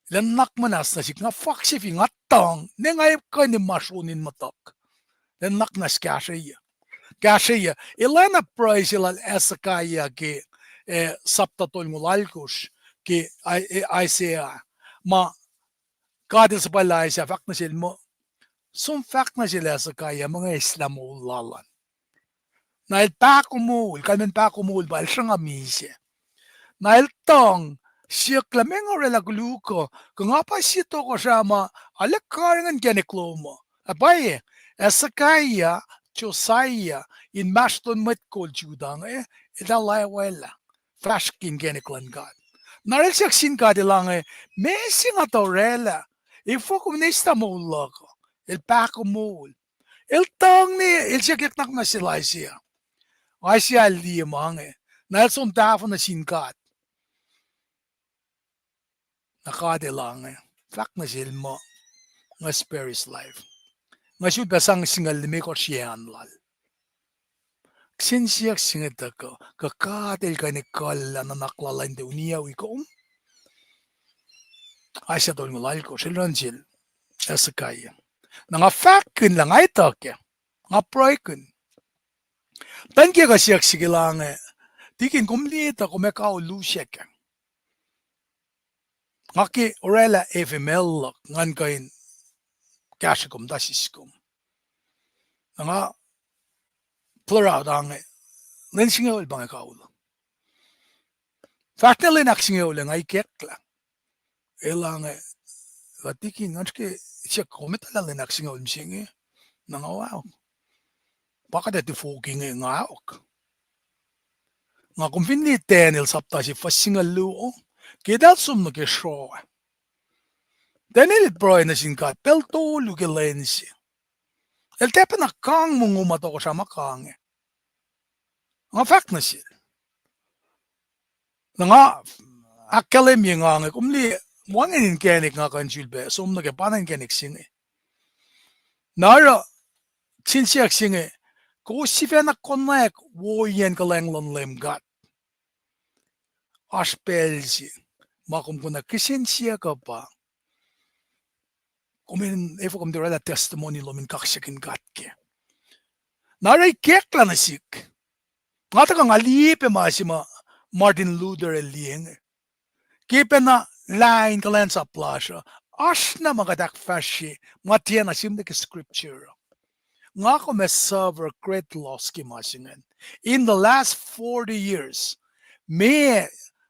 elan nuhnak muhnahs nuh sihk, nga fahk sifil, nga tuhng, ne nga kuh in masronin muhtuhk. Elan nuhnak muhnahs kahsrweyuc. Kahsrweyuc. Elan na pruhe se lal Hezekiah ke, eh, sapta tolngoul alkosr ke, eh, Isaiah. Ma God El suhpwaclah Isaiah, fahk nuh sel muh, som fahk nuh sel Hezekiah muh nga eslah moul lal an. Na el pahkomuhl, kalmacn pahkomuhl pa el sruhnga misac. Na el tuhng, siyuck lah meac nga orwaclah koluk uh, kuh nga pa sie tohkohsrah ma arlac karihngihn inkacnek lom uh. Ac pwacye, Hezekiah, Josiah, inmahsrlon mwet kol Judah inge, eltahl laiwaclah fahsr ke inkacnek luhn God. Na el siyuck sin God elange, meac se nga tuh orwaclah? Efuh kom eslah moul luhk uh? El pahkomuhl. El tuhng ne, el siyuck nuhnak muhnahs sel Isaiah. Isaiah el liye ma inge. Na el som tahfuh nuh sin God. Na God elange, fahk nuh sel muh, nga spare his life. Nga sulpac sang singucul limekohsr yac an lal. Kihsen siyuck se inge tuhkuh, kuh God El kuh in ekuhllah nuhnak lal in tiac uniyac wi kom? Isaiah tolngoul alkosr, el run sel Hezekiah. Na nga fahkkihn lah nga etuh kac, nga pruhekihn. Tuh ke kuh siyuck sihk elange, tikin, kom liye tuh kom ac kaul lusack ah? Nga ke orwaclah F M L luhk, ngan kuh in kahsre kom, tuh siskom. Na nga plur out ange, lwen singucul pa inge kaul. Fahsr nuh lwen ahksingucul ah nga ikacklah. Elange, kuh tikin, ngan srihke siyuck kom etuh lah lwen ahksingucul mihsenge? Na nga, wow. Pa kuht ac tifoki inge, nga aok. Nga kom fin liye Daniel sapta se fuhs singucul luo, ke eltahl som nuh ke sroa, Daniel el pruhe nuh sin God pacl tolu ke lwen se. El tiacpacna kang mongo ma tohkohsrah ma kang ah. Nga fahk nuh sel, na nga ahkkahlwemye nga inge, kom liye, wacngihn inkacnek nga kuh in sulpac som nuh ke pa na inkacnek se inge. Na oruh, kihsen siyuck se inge, kowos sifacna konwacack woiyacn kuhlwacng luhn Leum God? Oasr pacl se ma kom konwacack, kihsen siyuck uh pa, kom in, efuh kom tiac orwaclah testimony lom in kaksakihn God kac? Na oruh ikacklah nuh sihk, nga tuhkuh nga liye pac ma se ma Martin Luther el liye inge. Ke pacna lain kuhlwacnsap lasr uh, oasr na ma kuht ahkfahsrye, ma tiacna sihmlac ke scripture uh. Nga kom ac suffer great loss ke ma se ingacn. In the last forty years, meac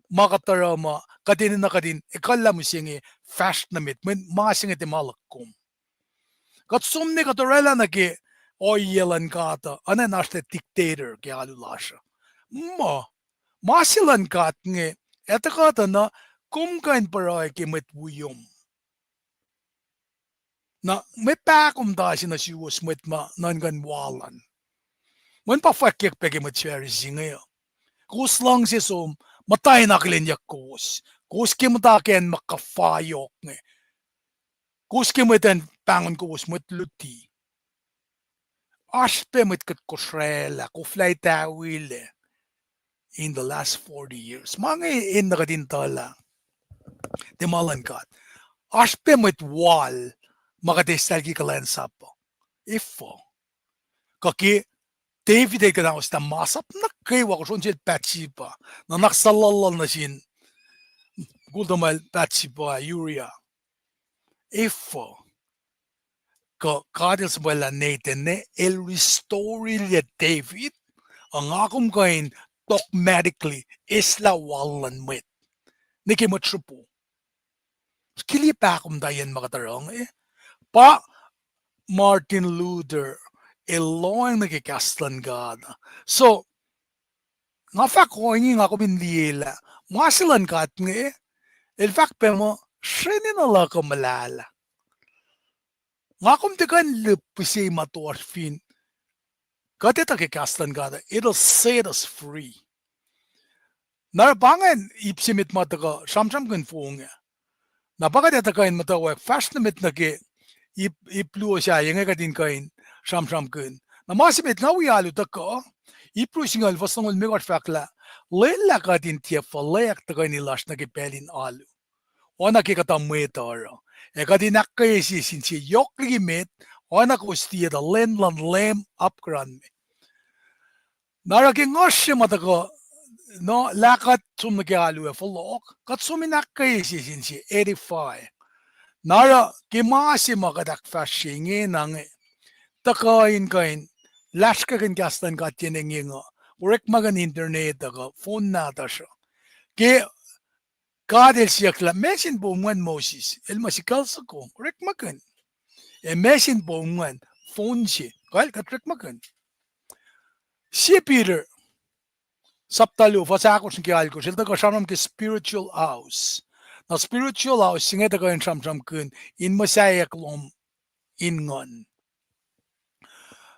ma kuht oruh ma kuht enenuh kuht in ekuhllah mihsenge fahsr nuh met, mweyen ma se inge tiac ma luhk kom. Kuht som ne kuht orwaclah nuh ke ohiyac luhn God uh, oacna in oasr dictator ke alu lasr uh. Muh, ma se luhn God inge, ac tuhkuh tuh na kom kuh in pruhe ke mwet wiom. Na mwe pahkomuhta se nuh suwos mwet ma nuhnkuh in wal an. Mweyen pa fwackyuck pac ke mwet Pharisee inge uh. Kowos luhngse som, muhta in akihlenyuck kowos. Kowos ke muhta ke acn ma kuhfa yohk inge. Kowos ke mwet an pahngon kowos mwet luti. Oasr pac mwet kuht kosraclah, koflah etawilac in the last forty years. Ma inge enenuh kuht in tuh lah tiac ma luhn God. Oasr pac mwet wal ma kuht eislah ke kuhlwacnsap uh. Efuh? Kuh ke David el kuhnahoslah masap nuh kwewa, kosro sel Bathsheba, nuhnak suhluhluhl nuh sin, kul tuhmwacl Bathsheba, Uriah. Efuh? kuh God El suhpwaclah Nathan, ne el restore-ilyac David, uh, nga kom kuh in dogmatically eslah wal luhn mwet nuh ke mwet sruhpuh. Ke liye pahkomuhtahyacn ma kuht oruh inge, pa Martin Luther el lohacng nuh ke kahs luhn God. So, nga fahk ohinge nga kom in liyelah ma se luhn God inge, el fahk pac muh sreni na luhk uh muhlahlah. Nga kom tiac kuh in lihpihsye ma toasr fin kuht etuh ke kahs luhn God, it'll set us free. Na oruh pa ingacn ip se met ma tuhkuh sramsramkihn fong ah. Na pa kuht etuh kuh in muhtwacwacack fahsr nuh met nuh ke ip, ip luo sahyac inge kuht in kuh in sramsramkihn. Na ma se met nga wi alu tuhkuh, Ipru singucul fuhs longoul limekohsr fahk lah, lwelah kuht in tiac fuhlweack tuhkweni lasr nuh ke pacl in alu, oacna ke kuhtuh mwet uh oruh, ac kuht in ahkkweye sie sin sie yohk liki met, oacna kowos liye tuh lwen luhn Leum apkuhranme. Na oruh ke nguhsr se ma tuhkuh, no, lah kuht som nuh ke alu ac fohlohk, kuht som in ahkkweye sie sin sie, edify. Na oruh ke ma se ma kuht ahkfahsrye ingena inge, tuhkuh in kuh in lasrkakihn kahs luhn God yen engyeng uh, orekmakihn internet uh kuh fon nahtuhsr uh. Ke God El siyuck lah, meac sin poum ingacn Moses? El muh, sikel soko, orekmakihn. Ac meac sin poum ingacn? Fon se. Kal, kuht orekmakihn. Sie Peter, sapta luo, fuhs ahkosr nuh ke alkosr, el tuhkuh sramsram ke spiritual house. Na spiritual house se inge tuhkuh in sramsramkihn in muhsaheack lom in nguhn.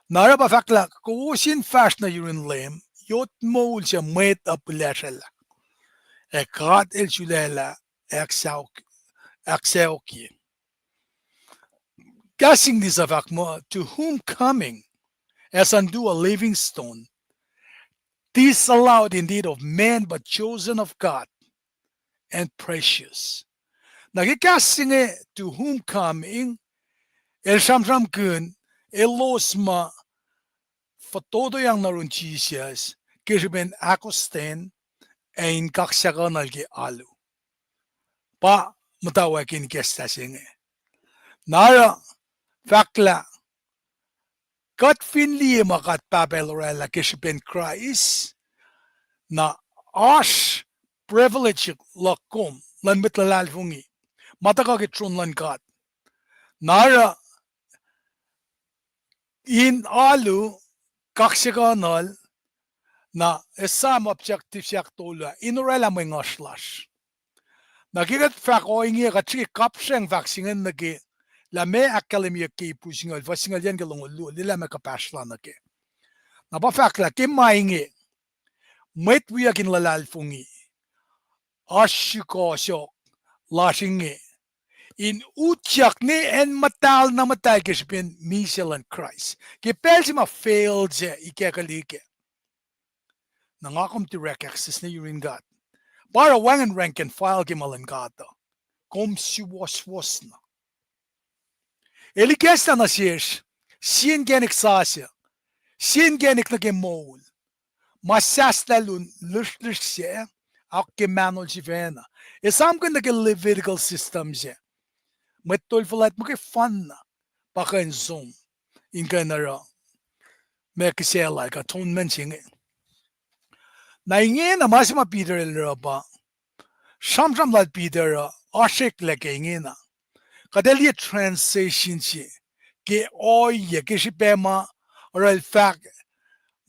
Na oruh pa fahk lah kowos in fahsr nuh yurin Leum, yot moul suc mwet uh pihlesrwelah, ac God El sulaclah ahksaok-, ahksaokye. Kahs English uh fahk muh, to whom coming as unto a living stone, disallowed indeed of men, but chosen of God, and precious. Na ke kahs se inge, to whom coming, el sramsramkihn elos ma fototoyang nuh yurin Jisus ke srihpen ahkostwen ac in kaksakihnuhl ke alu. Pa muhtwacwacack in ikacslah se inge. Na oruh fahk lah kuht fin liye ma God Pahpah El orwaclah ke srihpen Kraist, na oasr privilege luhk kom luhn mwet luhlahlfongi ma tuhkuh ke tron luhn God. Na oruh in alu, kaksakihnuhl, na esam objective se ahktolu ah, in orwaclah mwe nguhsr lasr. Na ke kuht fahk ohinge, kuht srihke kapsreng fahk se ingacn nuh ke lah meac ahkkahlwemyeyuck ke Ipru singucul, fuhs singucul yuh nuh ke longoul luo, lwelah ma kuhpahsr la nuh ke. Na pa fahk lah ke ma inge, mwet wiyuck in luhlahlfongi, oasr srihkohsohk lasr inge in utyak ne acn muhtahl na muhtahl ke srihpen misac luhn Kraist. Ke pacl se ma fail se ikackihliyac, na nga kom direct access nuh yurin God. Pa oruh wacngihn rank and file ke ma luhn God uh. Kom suwohswohs na. El ikacslah nuh sesr sie inkacnek sasuc, sie inkacnek nuh ke moul ma sahslah lun lihsrlihsr sac, ahok ke mahnol sifacna. Esamkihn nuh ke Levitical system sac, mwet tol fuhlwact muhkwena pa kuh in som in kuh in oruh ma kihsac lal kuh atonement se inge. Na ingena ma se ma Peter el oruh pa, sramsram lal Peter uh oasr eklac ke ingena. Kuht ac liye transition se ke ohiyac, ke srihpac ma oruh el fahk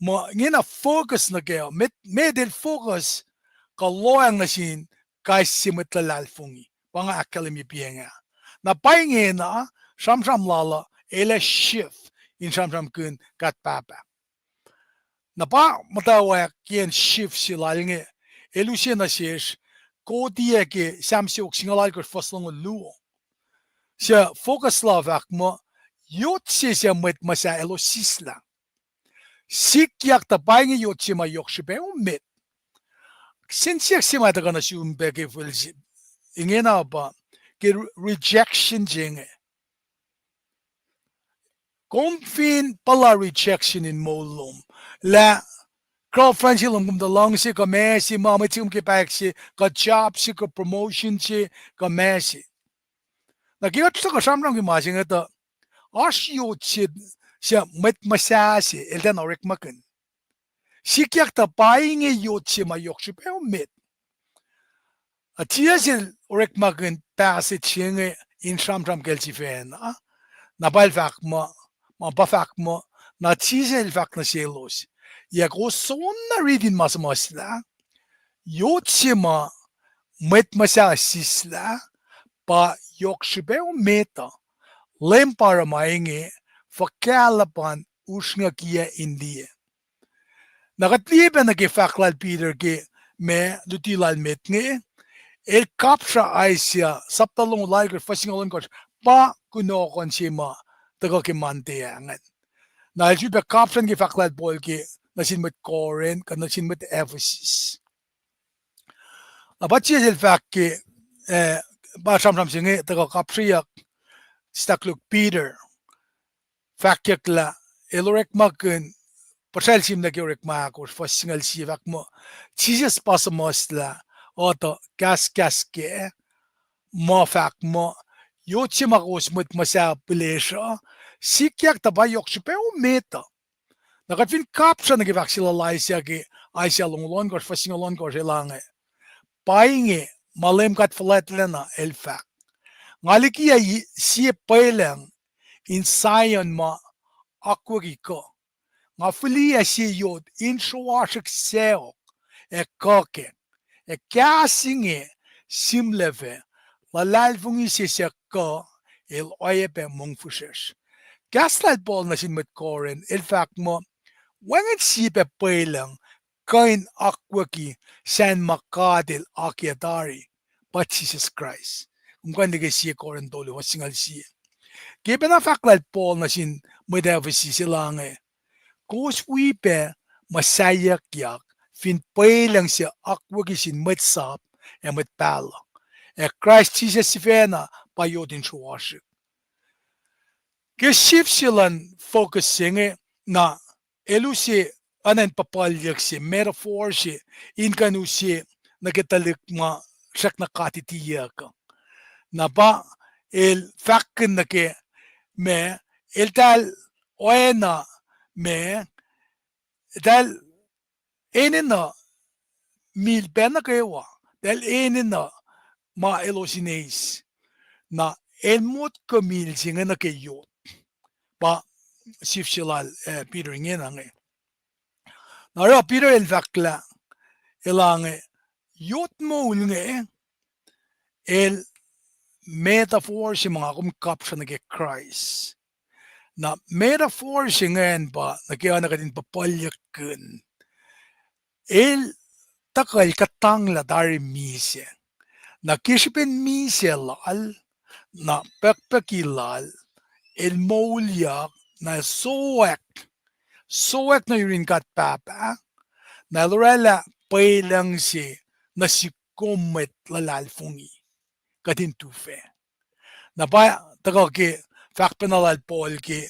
muh ingena focus nuh kac, met, met el focus kuh lohacng nuh sin kais sie mwet luhlahlfongi. Pa nga ahkkahlwemye piacng ah. Na pa ingena, sramsram lal uh el ac shift in sramsramkihn God Pahpah. Na pa muhtwacwacack ke acn shift se lal inge, el use nuh sesr, koti ac ke Sam siofok singucul alkosr fuhs longoul luo. Suc focus lal fahk muh, yot se suc mwet muhsah elos sislah. Sikyak tuh pa inge yot se ma yohk srihpac emet. Siyuck se ma tuhkuh nuh sum pac ke fihl se ingena pa ke re-, rejection se inge. Kom fin puhla rejection in moul lom, lah girlfriend se lom kom tuh luhngse kuh ma se, ma mwet se kom ke pahyuck se, kuh job se, kuh promotion se, kuh ma se. Na ke kuht tuhkuh sramsram ke ma se inge tuh, Oasr yot se, se mwet muhsah se, el tiacna orekmakihn. Sikyak tuh pa inge yot se ma yohk srihpac met. A Jisus el orekmakihn passage se inge in sramsram kacl sifacna. Na pa el fahk muh, ma pa fahk muh, na Jisus el fahk nuh selos, yac kowos soenna riti in ma suhmuhslah? Yot se ma mwet muhsah sislah, pa yohk srihpac met uh, Leum pa oruh ma inge, fuhkah luhpan usrnguckiyac in liye. Na kuht liye pac nuh ke fahk lal Peter ke ma luti lal met inge, el kapsra Isaiah, sapta longoul alkosr, fuhs singucul ohnkohsr, pa kunohkohn se ma tuhkuh ke Monday ah ingacn. Na el sifilpac kapsra nuh ke fahk lal Paul ke nuh sin mwet Corinth, kuh nuh sin mwet Ephesus. Na pa Jisus el fahk ke, eh, pa sramsram se inge tuhkuh kapsreyuck, sitakluk Peter, fahkyuck lah el orekmakihn, puhsracl sihm nuh ke orekma ahkosr, fuhs singucul sie, fahk muh, Jisus pa suhmuhslah, uh, tuh kahskahs kac, muh fahk muh, yot se ma kowos mwet muhsah pihlesruh, sikyak tuh pa yohk srihpac met uh. Na kuht fin kapsra nuh ke fahk se lal Isaiah ke Isaiah longoul ohnkohsr, fuhs singucul ohnkohsr, el inge, pa inge ma Leum God fuhlwactlacna el fahk, nga likiyac sie pwelucng in Zion ma akwucki kuh. Nga fihliyac sie yot in sroasrihk sacohk ac kuh kac, ac kahs inge sihmlac fac, luhlahlfongi se suc kuh el oacyacpac mongfihsrwacsr. Kahs lal Paul nuh sin mwet Corinth el fahk muh, wacngihn sie pac pwelucng kuh in akwucki sacn ma God el akiyac tari, pa Jisus Kraist. Kom kuh in liye ke sie Corinth tolu, fuhs singucul sie. Ke pacna fahk lal Paul nuh sin mwet Ephesus el inge, kowos wi pac muhsahyuckyak fin pwelucng se akwucki sin mwet sap ac mwet pahluh, ac Kraist Jisus sifacna pa yot in sroasrihk. Ke sip se luhn focus se inge, na el use oacna in puhpuhlyuck se, metaphor se, in kuh in use nuh ke tuhlihk ma srackna katitiyuck uh. Na pa el fahkkihn nuh ke ma, eltahl oacna ma, eltahl enenuh mil pac nuh kwewa, eltahl enenuh ma elos in eis. Na el motko mil se inge nuh ke yot. Pa sip se lal, eh, Peter ingena inge. Na oruh Peter el fahk lah, el inge, yot moul inge, el metaphor se ma nga kom kapsra nuh ke Kraist. Na metaphor se ingacn pa nuh ke oacna kuht in puhpuhlyuckkihn, el tuhkuh el kuhtanglah tari misac. Na ke srihpen misac lal, na pukpuki lal, el moulyak, na el sowack, sowack nuh yurin God Pahpah, na el oraclah pwelucng se nuh sik kom mwet luhlahlfongi, kuht in tufah. Na pa tuhkuh ke fahkpacna lal Paul ke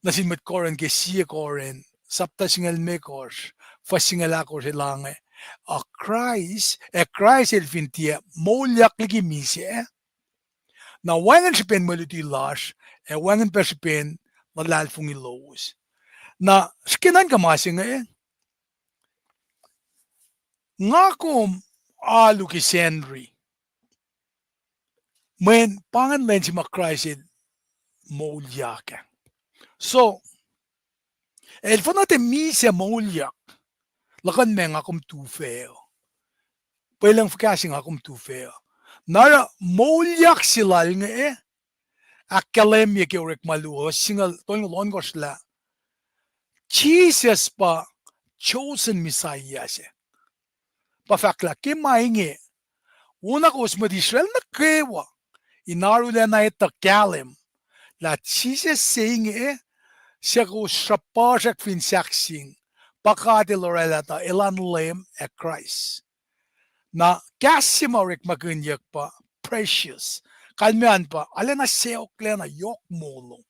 nuh sin mwet Corinth ke sie Corinth, sapta singucul limekohsr, fuhs singucul ahkosr el inge, a Kraist, ac Kraist el fin tiac moulyak liki misac, na wacngihn srihpen mwe luti lasr, ac wacngihn pac srihpen luhlahlfongi lowos. Na srihke nuhnkuh ma se inge, nga kom alu ke Sacnri, mweyen pa ingacn lwen se ma Kraist el moulyak ah. So, el fuhnuh tiac misac moulyak, luhkuhn ma nga kom tufah uh. Pwelucng fuhkah se nga kom tufah uh. Na oruh moulyak se lal inge, ahkkahlwemye ke Orekma luo, singucul tolngoul ohnkohsr lah Jisus pa chosen Messiah se. Pa fahk lah ke ma inge, wona kowos mwet Israel nuh kwewa in arulacna etuh kahlwem lah Jisus se inge, suc kowos sruhpuhsrack fin sahkseng, pa God El oraclah tuh Elan Leum ac Kraist. Na kahs se ma orekmakihnyuck pa precious. Kalmac an pa arulacna sacohklacna yohk molo.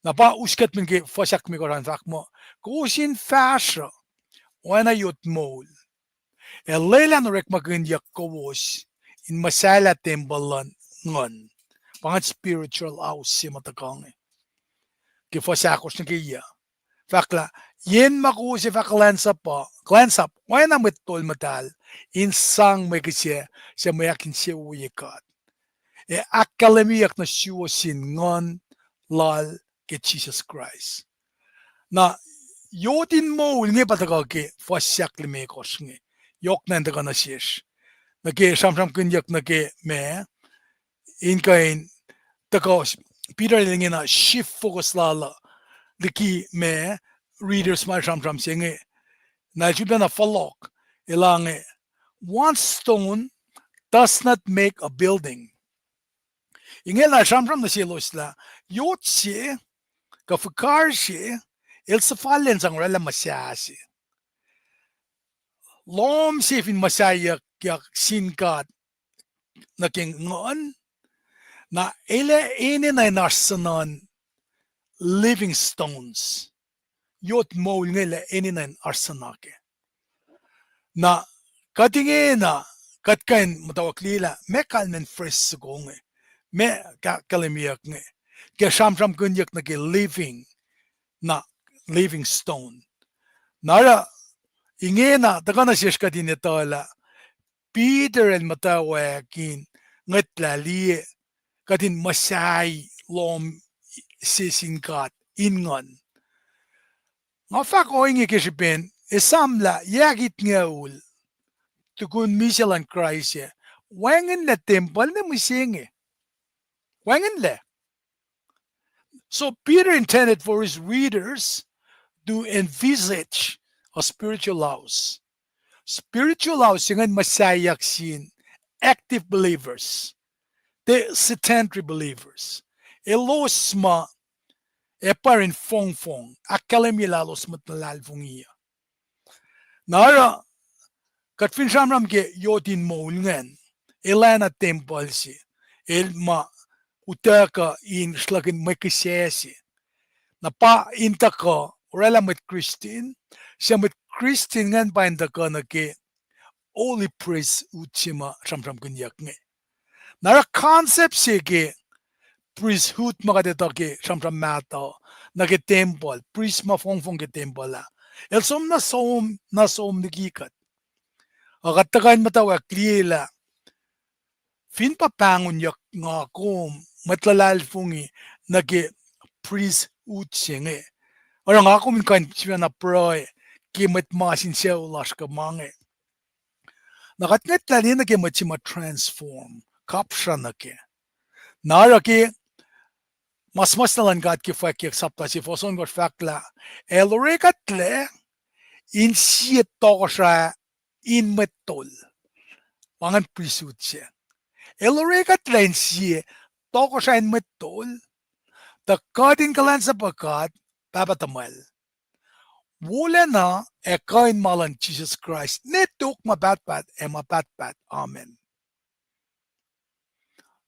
Na pa us kuht mihn ke fuhs ahklimekohsr an fahk muh, kowos in fahsruh oacna yot moul, ac lwelah in orekmakihnyuck kowos in muhsahllah tempuhl luhn Nguhn. Pa ingacn spiritual house se ma tuhkuh inge. Ke fuhs ahkosr nuh ke yac. Fahk lah, yen ma kowos ac fah kuhlwacnsap, kuhlwacnsap oacna mwet tol muhtahl, in sang mwe kihsac suc mwe ahkinsewowoye God, ac ahkkahlwemyeyuck nuh suwos sin Nguhn lal ke Jisus Kraist. Na yot in moul inge pa tuhkuh ke fuhs ahklimekohsr inge. Yohk na in tuhkuh nuh sesr. Nuh ke sramsramkihnyuck nuh ke ma in kuh in tuhkuh, Peter el ingena shift focus lal uh liki ma readers ma sramsram se inge. Na el sifilpacna fohlohk, el inge, one stone does not make a building. Inge el sramsram nuh selos lah yot se, kuh fihkar se, el suhfal in sang oraclah muhsahi se. Lohm se fin muhsahiyuckyak sin God nuh ke nguhn, na el ac enenuh in oasr suhnuhn living stones. Yot moul inge el ac enenuh in oasr suhnuhk. Na kuht ingena, kuht kuh in muhtwacwacack liye lah meac kalmacn phrase soko inge, meac ahkkahlwemyeyuck inge, ke sramsramkihnyuck nuh ke living, na living stone. Na oruh ingena tuhkuh nuh sesr kuht in etuh lah Peter el muhtwacwacack in ngwetlah liye, kuht in muhsahi lohm se sin God in nguhn. Nga fahk ohinge ke srihpen esam lah yac kitngucul tukun misac luhn Kraist ah, wacngihnlac tempuhl ne mihsenge. Wacngihnlac. So Peter intended for his readers to envisage a spiritual house. Spiritual house se ingacn muhsahiyuck sin active believers, the sedentary believers, elos ma ac pwacr in fongfong, ahkkahlwemye lah elos mwet luhlahlfongi uh. Na oruh, kuht fin sramsram ke yot in moul ingacn, el oacna tempuhl se, el ma utuckuh in sruhlahkihn mwe kihsac se. Na pa in tuhkuh oraclah mwet Kristin, suc mwet Kristin ingacn pa in tuhkuh nuh ke holy priesthood se ma sramsramkihnyuck inge. Na oruh concept se ke priesthood ma kuht etuh ke sramsram mahtuh, nuh ke tempuhl, prist ma fongfong ke tempuhl ah, el som na som, na som liki kuht. Ac kuht tuhkuh in muhtwacwacack liye lah fin pa pahngonyuck nga kom mwet luhlahlfongi nuh ke priesthood se inge, oruh nga kom in kuh in sifacna pruhe ke mwet mas in sucu lasr kuh ma inge. Na kuht ngwetlah liye nuh ke mwet se ma transform, kapsra nuh kac. Na oruh ke ma suhmuhslah luhn God ke Fwackyuck sapta se fuhs ohnkohsr fahk lah, el orekuhtlac in sie tohkohsrah in mwet tol. Pa ingacn priesthood se. El orekuhtlac in sie tohkohsrah in mwet tol, tuh kuht in kuhlwacnsapuh God, Pahpah tuhmwacl, wolacna ac kuh in ma luhn Jisus Kraist, ne tok ma pahtpaht ac ma pahtpaht. Amen.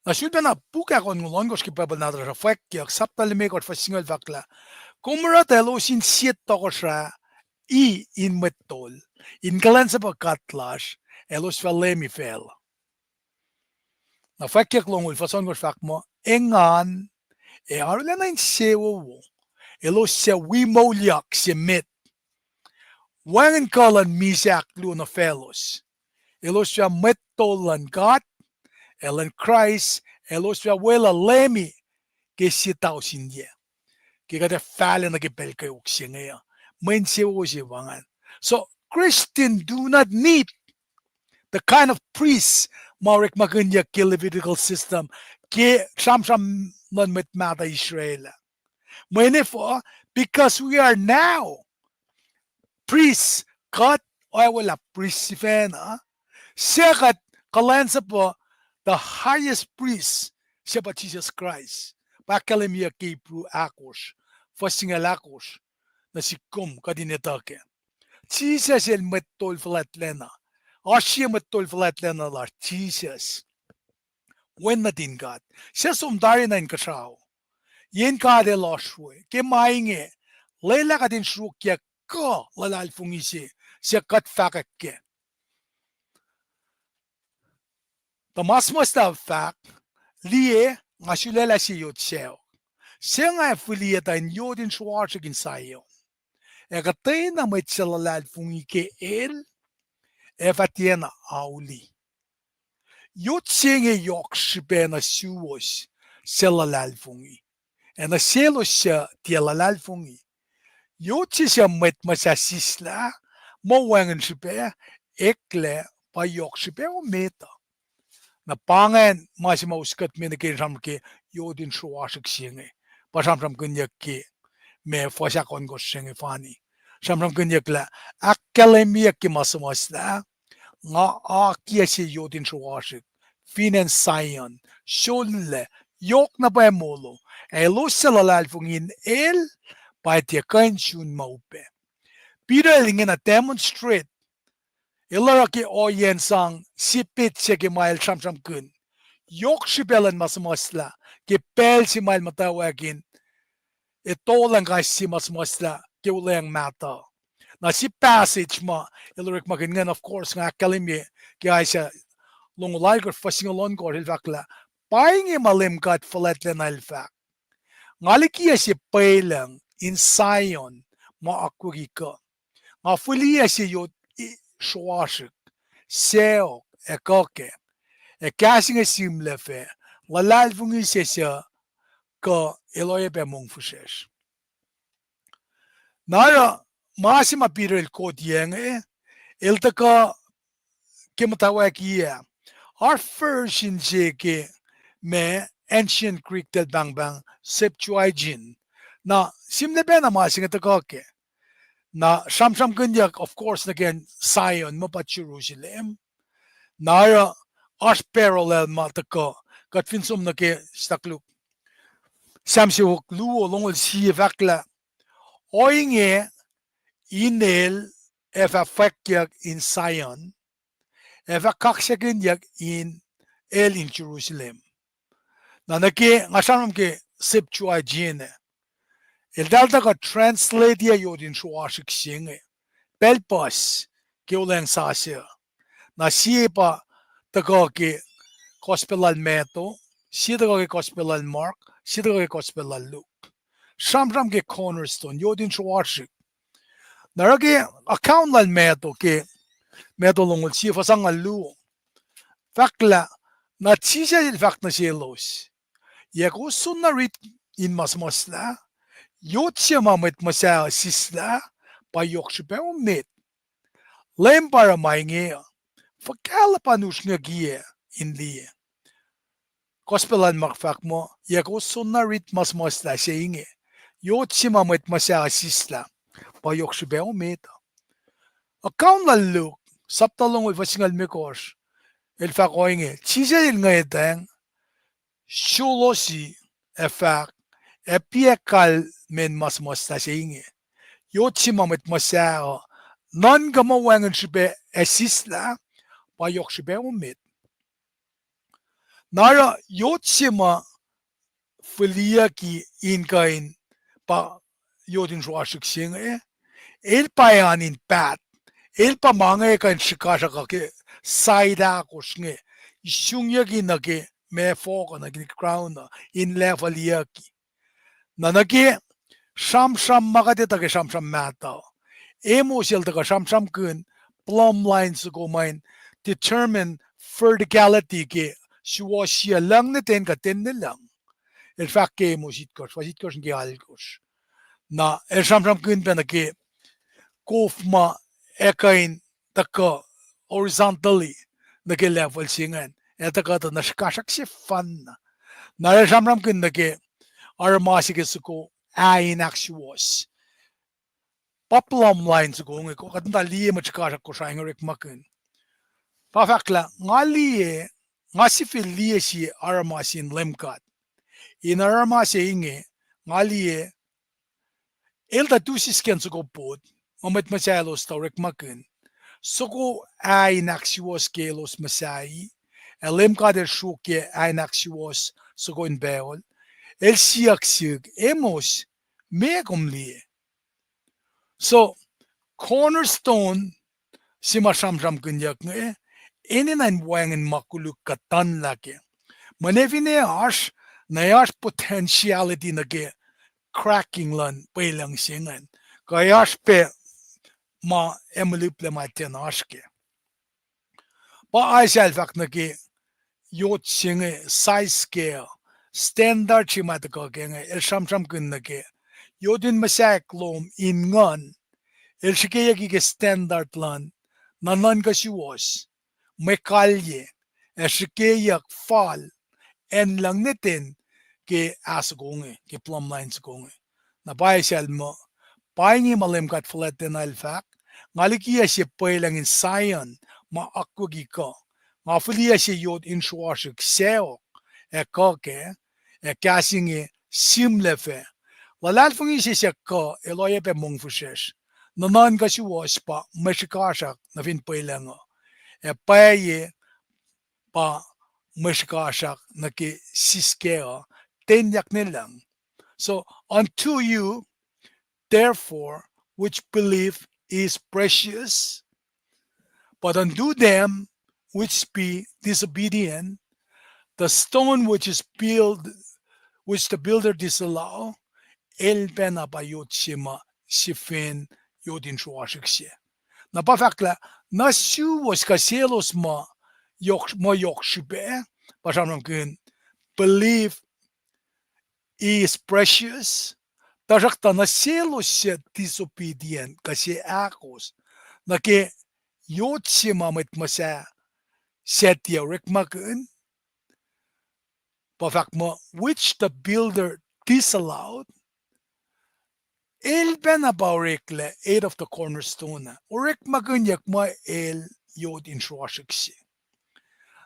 Na sulpacna puk ahkonngoul ohnkohsr ke Bible nahtuhsr uh, Fwackyuck sapta limekohsr fuhs singucul fahk lah, kom oruh tuh elos in sie tohkohsrah i in mwet tol, in kuhlwacnsapuh God lasr, elos fah leumi facluh. Na Fwackyuck longoul fuhs ohnkohsr fahk muh, engan, ac arulacna insewowo elos suc wi moulyak se met, wacngihn kuh luhn misac ahkluo nuh faclos. Elos fah mwet tol luhn God ac luhn Kraist, elos fah weluhl leumi ke sie tausin yac. Ke kuht ac fahlac nuh ke pacl kweok se inge uh, mwe insewowo se pa ingacn. So Christian do not need the kind of priest ma orekmakihnyuck ke Levitical system, ke sramsram luhn mwet mahtuh Israel ah. Mweyen efuh? Because we are now priests, kuht oacwaclah prist sifacna, suc kuht kuhlwacnsapuh the highest priest, suc pa Jisus Kraist. Pa ahkkahlwemyeyuck ke Hebrew ahkosr, fuhs singucul ahkosr, nuh sihk kom kuht in etuh kac. Jisus el mwet tol fuhlwactlacna. Oasr sie mwet tol fuhlwactlacna lasr, Jisus, Wen nuhtin God, suc som tari nuh inkuhsrao. Yen God El oasr we. Ke ma inge, lwelah kuht in sruokyac kuh luhlahlfongi se, suc kuht fahkwack kac. Tuh ma suhmuhslah fahk, liye, nga sulaclah sie yot sacohk. Se nga ac fihliyac tuh in yot in sruasrihk in Zion. Ac kuhtwena mwet suc luhlahlfongi ke el, ac fah tiacna auli. Yot se inge yohk srihpac nuh suwos suc luhlahlfongi, ac nuh selos suc tiac luhlahlfongi. Yot se suc mwet muhsah sislah, muh wacngihn srihpac, eklac, pa yohk srihpac omet uh. Na pa ingacn ma se ma us kuht me nuh ke sramsram ke yot in sruasrihk se inge. Pa sramsramkihnyuck ke ma fuhs ahkohnkohsr se inge fani. Sramsramkihnyuck lah ahkkahlwemyeyuck ke ma suhmuhslah, nga akiyac se yot in sruasrihk fin acn Zion, sollac, yohk na pwacye molo, ac elos suc luhlahlfongi in el, pa tiac kuh in sun ma upac. Peter el ingena demonstrate, el oruh ke ohiyacn sang sie petsac ke ma el sramsramkihn yohk srihpac luhn ma suhmuhslah ke pacl se ma el muhtwacwacack in etolacng kais sie ma suhmuhslah ke olweacng mahtuh. Na sie passage ma el orekmakihn ingacn, of course, nga ahkkahlwemye ke Isaiah longoul alkosr fuhs singucul ohnkohsr, el fahk lah, pa inge ma Leum God fuhlwactlacna el fahk, nga likiyac se pwelucng in Zion ma akwucki kuh. Nga fihliyac se yot sruasrihk, sacohk, ac kuh kac, ac kahs inge sihmlac fac, luhlahlfongi se suc kuh el oacyacpac mongfihsrwacsr. Na oruh ma se ma Peter el koti inge, el tuhkuh ke muhtwacwacack ah. Oasr version se ke ma Ancient Greek tahl pahngpahng Septuagint. Na sihmlac pacna ma se inge tuhkuh kac. Na sramsramkihnyuck, of course, nuh ke acn Zion, muh pa Jerusalem. Na oruh oasr parallel ma tuhkuh, kuht fin som nuh ke stakluhk Sam siofok luo longoul sie, fahk lah, ohinge inel ac fah fwackyuck in Zion, ac fah kaksakihnyuck in el in Jerusalem. Na nuh ke nga sramsram ke Septuagint, eltahl tuhkuh translate-i yot in sruasrihk se inge pacl puhs ke olweacng sasuc. Na sie pa tuhkuh ke Gospel lal Matthew, sie tuhkuh ke Gospel lal Mark, sie tuhkuh ke Gospel lal Luke. Sramsram ke cornerstone, yot in sruasrihk. Na oruh ke account lal Matthew ke Matthew longoul sie fuhs angngaul luo, fahk lah, na Jisus el fahk nuh selos, yac kowos soenna rit in ma suhmuhslah? Yot se ma mwet muhsahi sislah pa yohk srihpac omet. Leum pa oruh ma inge uh, fuhkah luhpan usrnguckiyac in liye? Gospel lal Mark fahk muh, yac kowos soenna rit ma suhmuhslah se inge? Yot se ma mwet muhsahi sislah pa yohk srihpac omet uh. Account lal Luke, sapta longoul fuhs singucul limekohsr, el fahk ohinge, Jisus el ngwetacng, solosi, ac fahk, ac piac kalmacn ma suhmuhslah se inge. Yot se ma mwet muhsahi uh, nuhnkuh muh wacngihn srihpac ac sislah, pa yohk srihpac omet. Na oruh yot se ma fihliyucki in kuh in pa yot in sruasrihk se inge, el pa an in paht, el pa ma inge kuh in srihkasrak uh ke side ahkosr inge, isungyucki nuh ke ma fohk uh, nuh ke crown uh, in leveliyucki. Na nuh ke sramsram ma kuht etuh ke sramsram mahtuh, Amos el tuhkuh sramsramkihn plumb line soko ma in determine verticality ke suwohs uh, lucng nuh ten kuh ten nuh lucng. El fahk ke Amos itkohsr, fuhs itkohsr nuh ke alkohsr. Na el sramsramkihn pac nuh ke kof ma ac kuh in tuhkuh horizontally nuh ke level se ingacn, ac tuhkuh tuh na srihkasrak sefanna. Na el sramsramkihn nuh ke oruh ma se ke soko ah in ahksuwohs, pa plumb line soko inge, kuht muhta liye mwet srihkasrak Kosrae inge orekmakihn. Pa fahk lah nga liye, nga sifil liye sie aruruma sin Leum God. In aruruma se inge, nga liye, el tuh tu sisken soko pot, ma mwet muhsahi elos tuh orekmakihn, soko ah in ahksuwohs ke elos muhsahi, ac Leum God el sruokyac ah in ahksuwohs soko in pacl, el siyuck sihk, Amos, meac kom liye? So, cornerstone se ma sramsramkihnyuck inge, enenuh in wacngihn ma koluk kuh tuhnlah kac. Mweyen finne oasr Na oasr potentiality nuh ke cracking luhn pwelucng se ingacn. Kuh oasr pac ma emuluplac ma tiacna oasr kac. Pa Isaiah el fahk nuh ke yot se inge size scale, standard se ma tuhkuh ke inge, el sramsramkihn nuh ke yot in muhsaheack lohm in nguhn, el srihkeyucki ke standard luhn nuhnuhnkuh suwohs, mwe kalye, ac srihkeyuck fal, acn lucng nuh ten ke ah soko inge, ke plumb line soko inge. Na pa Isaiah el muh, pa inge ma Leum God fuhlwactacna el fahk, nga likiyac sie pwelucng in Zion ma akwucki kuh. Nga fihliyac sie yot in sroasrihk sacohk ac kuh kac, ac kahs inge sihmlac fac. Luhlahlfongi se suc kuh el oacyacpac mongfihsrwacsr. Nuhnuhnkuh suwohs pa mwe srihkasrak nuh fin pwelucng uh, ac pwacye pa mwe srihkasrak nuh ke siskac uh, tenyak ne lucng. So unto you, therefore, which believe is precious, but unto them which be disobedient, the stone which is built, which the builder disallow, el pacna pa yot se ma sifen yot in sroasrihk se. Na pa fahk lah, nuh suwos kuh selos ma yohk, ma yohk srihpac, pa sramsramkihn, believe is precious, tuhsruhktuh nuh selos suc disobedient kuh se ahkos nuh ke yot se ma mwet muhsaheack se tiac orekmakihn, pa fahk muh, which the builder disallowed, el pacna pa oreklac head of the cornerstone ah, orekmakihnyuck muh el yot in sroasrihk se.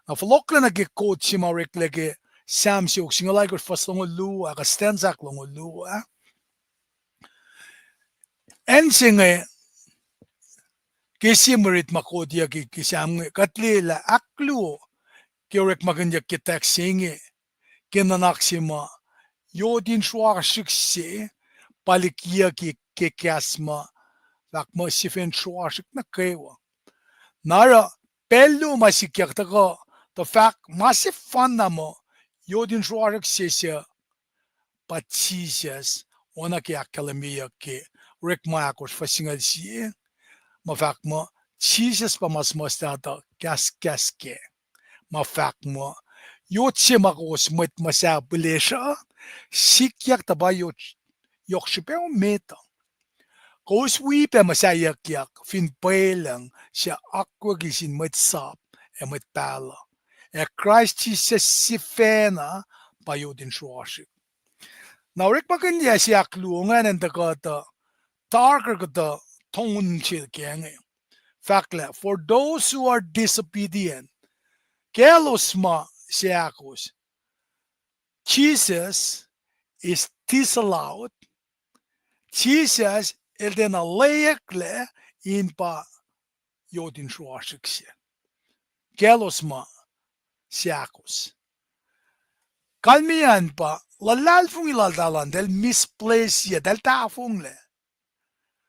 Na fohlohklac nuh ke quote se ma oreklac ke Sam siofok singucul alkohsr fuhs longoul luo ah, kuh stanza ahklongoul luo ah. Acn se inge, ke sie mwe rit ma quoteyucki ke Sam inge, kuht liye lah ahkluo ke orekmakihnyuck ke text se inge, ke nuhnak se ma yot in sroasrihk se pa likiyucki ke kahs ma fahk muh sifen sroasrihk nuh kwewa. Na oruh pacl luo ma sikyak tuhkuh, tuh fahk ma sefanna muh yot in sroasrihk se suc pa Jisus, oacna ke ahkkahlwemyeyuck ke Orekma ahkosr fuhs singucul sie, ma fahk muh Jisus pa ma suhmuhslah tuh kahskahs kac, ma fahk muh yot se ma kowos mwet muhsaheack pihlesruh, sikyak tuh pa yot yohk srihpac met uh. Kowos wi pac muhsahiyuckyak fin pwelucng suc akwucki sin mwet sap ac mwet pahluh, ac Kraist Jisus sifacna pa yot in sroasrihk. Na orekmakihnyuck se ahkluo ingacn in tuhkuh tuh darker kuhtuh tone se ke inge. Fahk lah, for those who are disobedient, kaclos ma seahkos, Jesus is disallowed, Jisus el tiacna lweyucklac in pa yot in sroasrihk se. Kaclos ma seahkos. Kalmeyac an pa luhlahlfongi laltahl an, eltahl misplace-ye, eltahl tahfonglac.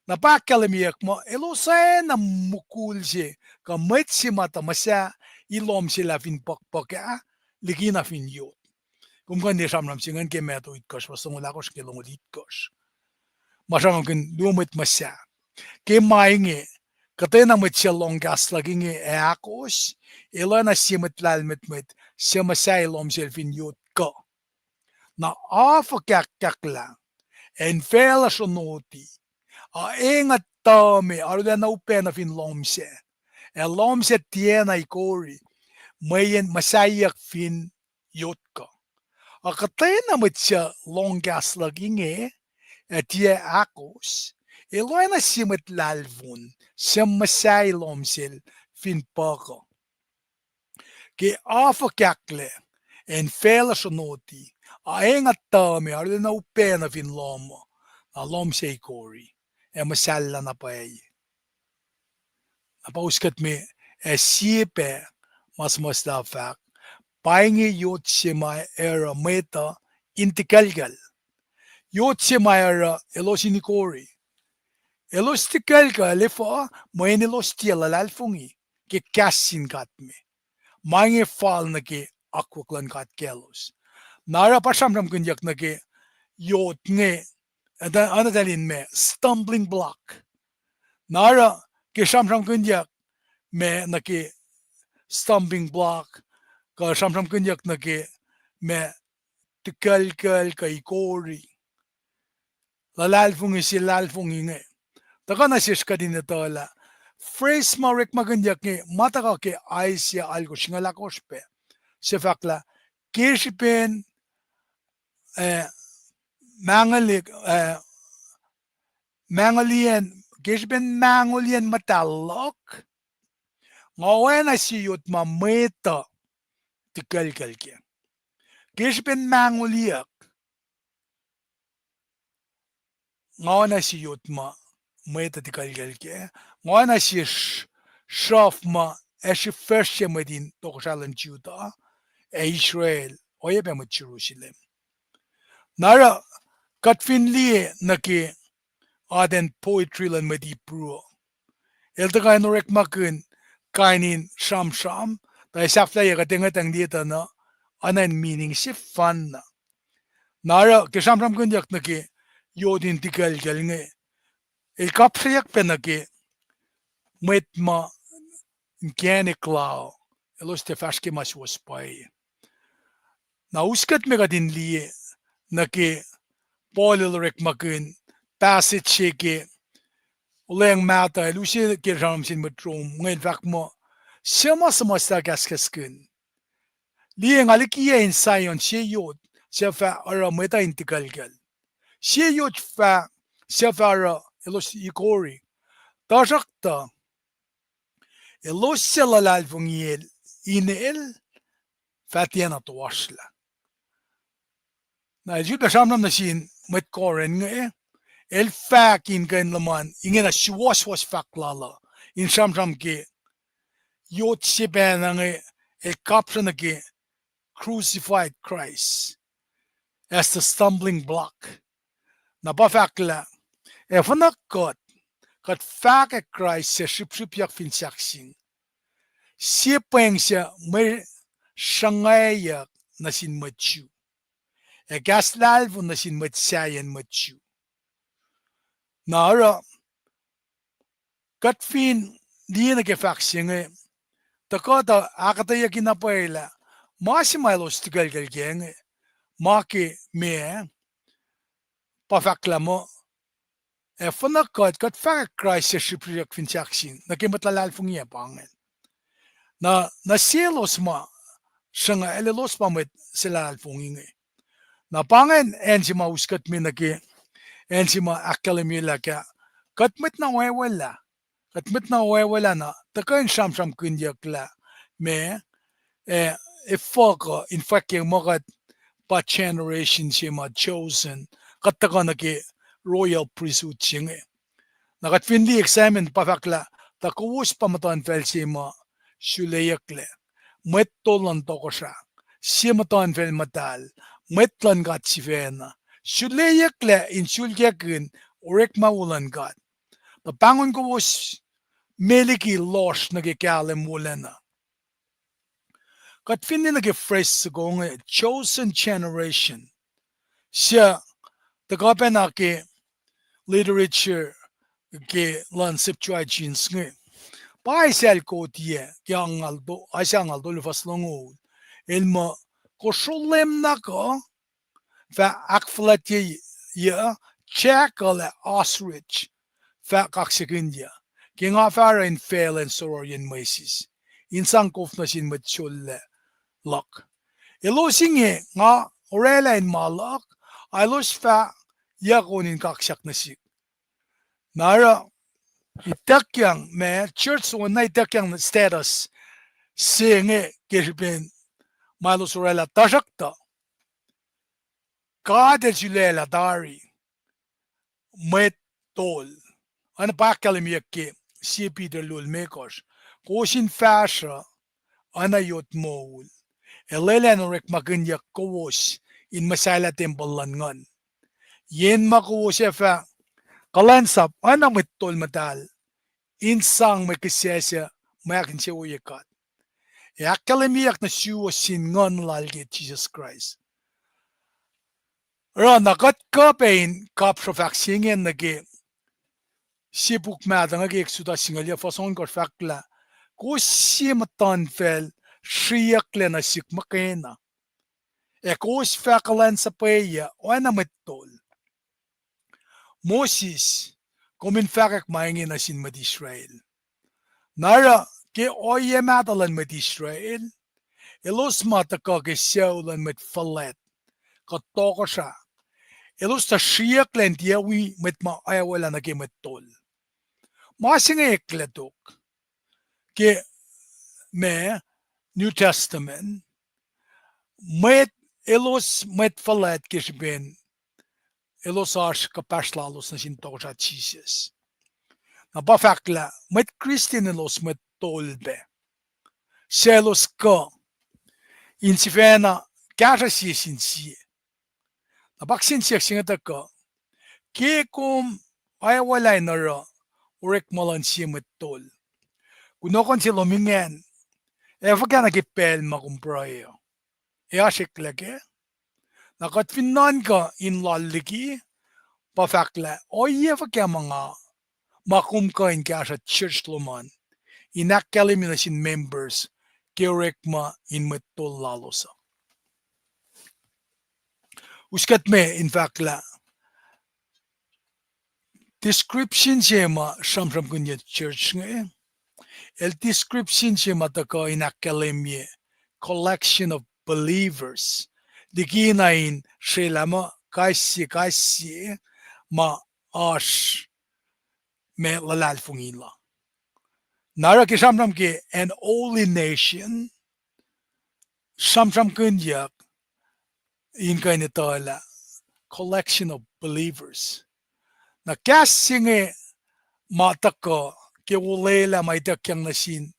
Na pa ahkkahlwemyeyuck muh elos oacna mukul se, kuh mwet se ma tuh muhsahi lohm sel ah fin puhkpuhk ah, likina fin yot. Kom kuh in liye sramsram se ingacn ke Matthew itkohsr, fuhs longoul ahkosr ke longoul itkohsr. Ma sramsramkihn luo mwet muhsahi. Ke ma inge, kuhtwena mwet suc lohng kahs luhk inge ac ahkos, el oacna sie mwet lahlmwetmwet suc muhsahi lohm sel fin yot kuh. Na af kahkkahklah, ac in facluh sronoti, a enguhtuhme arulacna upac nuh fin lohm sac, ac lohm sac tiacna ikori, mweyen muhsahiyuck fin yot kuh. A kuhtwena mwet suc lohng kahs luhk inge, ac tiac ahkos, el oacna sie mwet lahlfon suc muhsahi lohm sel fin puhkuh. Ke af kahklac, ac in facluh sronoti, a enguhtuhme arulacna upac nuh fin lohm uh, na lohm sac ikori, ac muhsahllah na pwacye. Na pa us kuht me, ac sie pac ma suhmuhslah fahk, pa inge yot se ma oruh mwet uh in tikuclkucl. Yot se ma oruh elos in ikori. Elos tikuclkucl efuh? Mweyen elos tiac luhlahlfongi ke kahs sin God me. Ma inge fal nuh ke akwuck luhn God kaclos. Na oruh pa sramsramkihnyuck nuh ke yot inge, oacna tahl in ma stumbling block. Na oruh ke sramsramkihnyuck ma nuh ke stumbling block, kuh sramsramkihnyuck nuh ke ma tikuclkucl kuh ikori, luhlahlfongi se luhlahlfongi inge. Tuhkuh nuh sesr kuht in etuh lah phrase ma orekmakihnyuck inge ma tuhkuh ke Isaiah alkosr singucul ahkosr pac, suc fahk lah ke srihpen, eh, mangol-, eh, mangoliyacn, ke srihpen mangoliyacn muhtahl luhk, nga oacna sie yot ma mwet uh tikuclkucl kac. Ke srihpen mangoliyuck, nga oacna sie yot ma mwet uh tikuclkucl kac. Nga oacna sie sr-, sruhf ma ac srihfahsrye mwet in tohkohsrah luhn Judah ac Israel, oacyacpac mwet Jerusalem. Na oruh kuht fin liye nuh ke atacn poetry luhn mwet Hebrew uh, el tuhkuh in orekmakihn kain in sramsram, tuh ac sahflahiyac kuht ngwetacng liye tuh na, oacna in meaning sefanna. Na oruh ke sramsramkihnyuck nuh ke yot in tikuclkucl inge, el kapsreyuck pac nuh ke mwet ma inkacnek lal, elos tiac fahsr ke ma suwohs pwacye. Na us kuht me kuht in liye nuh ke Paul el orekmakihn passage se ke Olweacng Mahtuh, el use ke sramsram sin mwet Rome inge, el fahk muh, suc ma suhmuhslah kahskahskihn? Liye, nga likiyac in Zion sie yot suc fah oruh mwet uh in tikuclkucl. Sie yot fah, suc fah oruh elos ikori. Tuhsruhktuh elos suc luhlahlfongiyacl inel fah tiacna toasrlah. Na el sifilpac sramsram nuh sin mwet Corinth inge, el fahk in kuh in luhman ingena suwohswohs fahk lal uh in sramsram ke yot se pacna inge, el kapsra nuh ke crucified Christ as the stumbling block. Na pa fahk lah, ac fuhnuh kuht, kuht fahkwack Kraist suc srihpsrihpyak fin sahkseng, sie pweng suc mwe sruhngwacyuck nuh sin mwet Jew, ac kahs lahlfon nuh sin mwet sahyacn mwet Jew. Na oruh kuht fin liye nuh ke fahk se inge, tuhkuh tuh ahkuhtweyucki na pwacye lah ma se ma elos tikuclkucl kac inge, ma ke meac, pa fahk lah muh, ac fuhnuh kuht, kuht fahkwack Kraist suc srihpsrihpyak fin sahkseng nuh ke mwet luhlahlfongi ac pa ingacn. Na, nuh selos ma sruhngwacyuck, elos pa mwet suhlahlahlfongi inge. Na pa ingacn acn se ma us kuht me nuh ke, acn se ma ahkkahlwemyelah ah, kuht mwet na wewelah, kuht mwet na wewelah na tuhkuh in sramsramkihnyuck lah ma, eh, efuh kuh in fwack ke muh kuht pa generation se ma chosen, kuht tuhkuh nuh ke royal priesthood se inge. Na kuht fin liye Simon pa fahk lah, tuh kowos pa muhtuhnfacl se ma suleyucklac, mwet tol luhn tohkohsrah, sie muhtuhnfacl muhtahl, mwet luhn God sifacna, suleyucklac in sulkackihn orekma wo luhn God, tuh pahngon kowos me liki lohsr nuh ke kahlwem wolacna. Kuht fin liye nuh ke phrase soko inge, chosen generation, suc tuhkuh pacna ke literature ke luhn Septuagint inge, pa Isaiah el quote-iyac ke angngaul to-, Isaiah angngaul tolu fuhs longoul, el muh, kosro Leum na kuh fah ahkfuhlwactyeyuc, jackal ac ostrich fah kaksakihnyuc, ke nga fah oruh in facluh in sororiyacn mwesis, in sang kof nuh sin mwet sollac luhk. Elos inge nga orwaclah in ma luhk, a elos fah yuck on in kaksak nuh sihk. Na oruh ituckyang ma church on na ituckyang status se inge ke srihpen ma elos orwaclah, tuhsruhktuh God El sulaclah tari mwet tol. Oacna pa ahkkahlwemyeyuck ke Sie Peter luo limekohsr, kowos in fahsruh oacna yot moul, ac lwelah in orekmakihnyuck kowos in muhsahllah tempuhl luhn Nguhn, yen ma kowos ac fah kuhlwacnsap oacna mwet tol muhtahl in sang mwe kihsac suc mwe ahkinsewowoye God, ac ahkkahlwemyeyuck nuh suwos sin Nguhn Lal ke Jisus Kraist. Oruh na kuht kuh pac in kapsruh fahk se ingacn nuh ke sie puk mahtuh inge ke Exodus singucul yuc fuhs ohnkohsr fahk lah, kowos sie muhtuhnfacl sriyucklac nuh sihk muhkwena, ac kowos fah kuhlwacnsuhpweyuc oacna mwet tol. Moses, kom in fahkwack ma inge nuh sin mwet Israel. Na oruh ke ohiyac mahtuh luhn mwet Israel, elos ma tuhkuh ke sucu luhn mwet fuhlwact kuh tohkohsrah, elos tuh sriyucklac in tiac wi mwet ma oacwaclah nuh ke mwet tol. Ma se inge eklac tok ke ma New Testament, mwet, elos mwet fuhlwact ke srihpen elos oasr kuhpahsr lalos nuh sin tohkohsrah Jisus. Na pa fahk lah mwet Kristin elos mwet tol pac, suc elos kuh in sifacna kahsruh sie sin sie. Na pa kihsen siyuck se inge tuhkuh, ke kom oacwaclah in oruh orekma luhn sie mwet tol, kunohkohn se lom ingacn ac fuhkah nuh ke pacl ma kom pruhe uh? Ac oasr eklac kac? Na kuht fin nuhnkuh in loal liki, pa fahk lah ohiyac fuhkah ma nga, ma kom kuh in kahsruh church lom an in ahkkahlwemye nuh sin members ke orekma in mwet tol lalos uh? Us kuht me in fahk lah description se ma sramsramkihnyuck church inge, el description se ma tuhkuh in ahkkahlwemye collection of believers likina in srelah muh kais sie, kais sie ma oasr ma luhlahlfongi la. Na oruh ke sramsram ke an holy nation, sramsramkihnyuck in kuh in etuh lah collection of believers. Na kahs se inge ma tuhkuh ke olwelah ma ituckyang nuh sin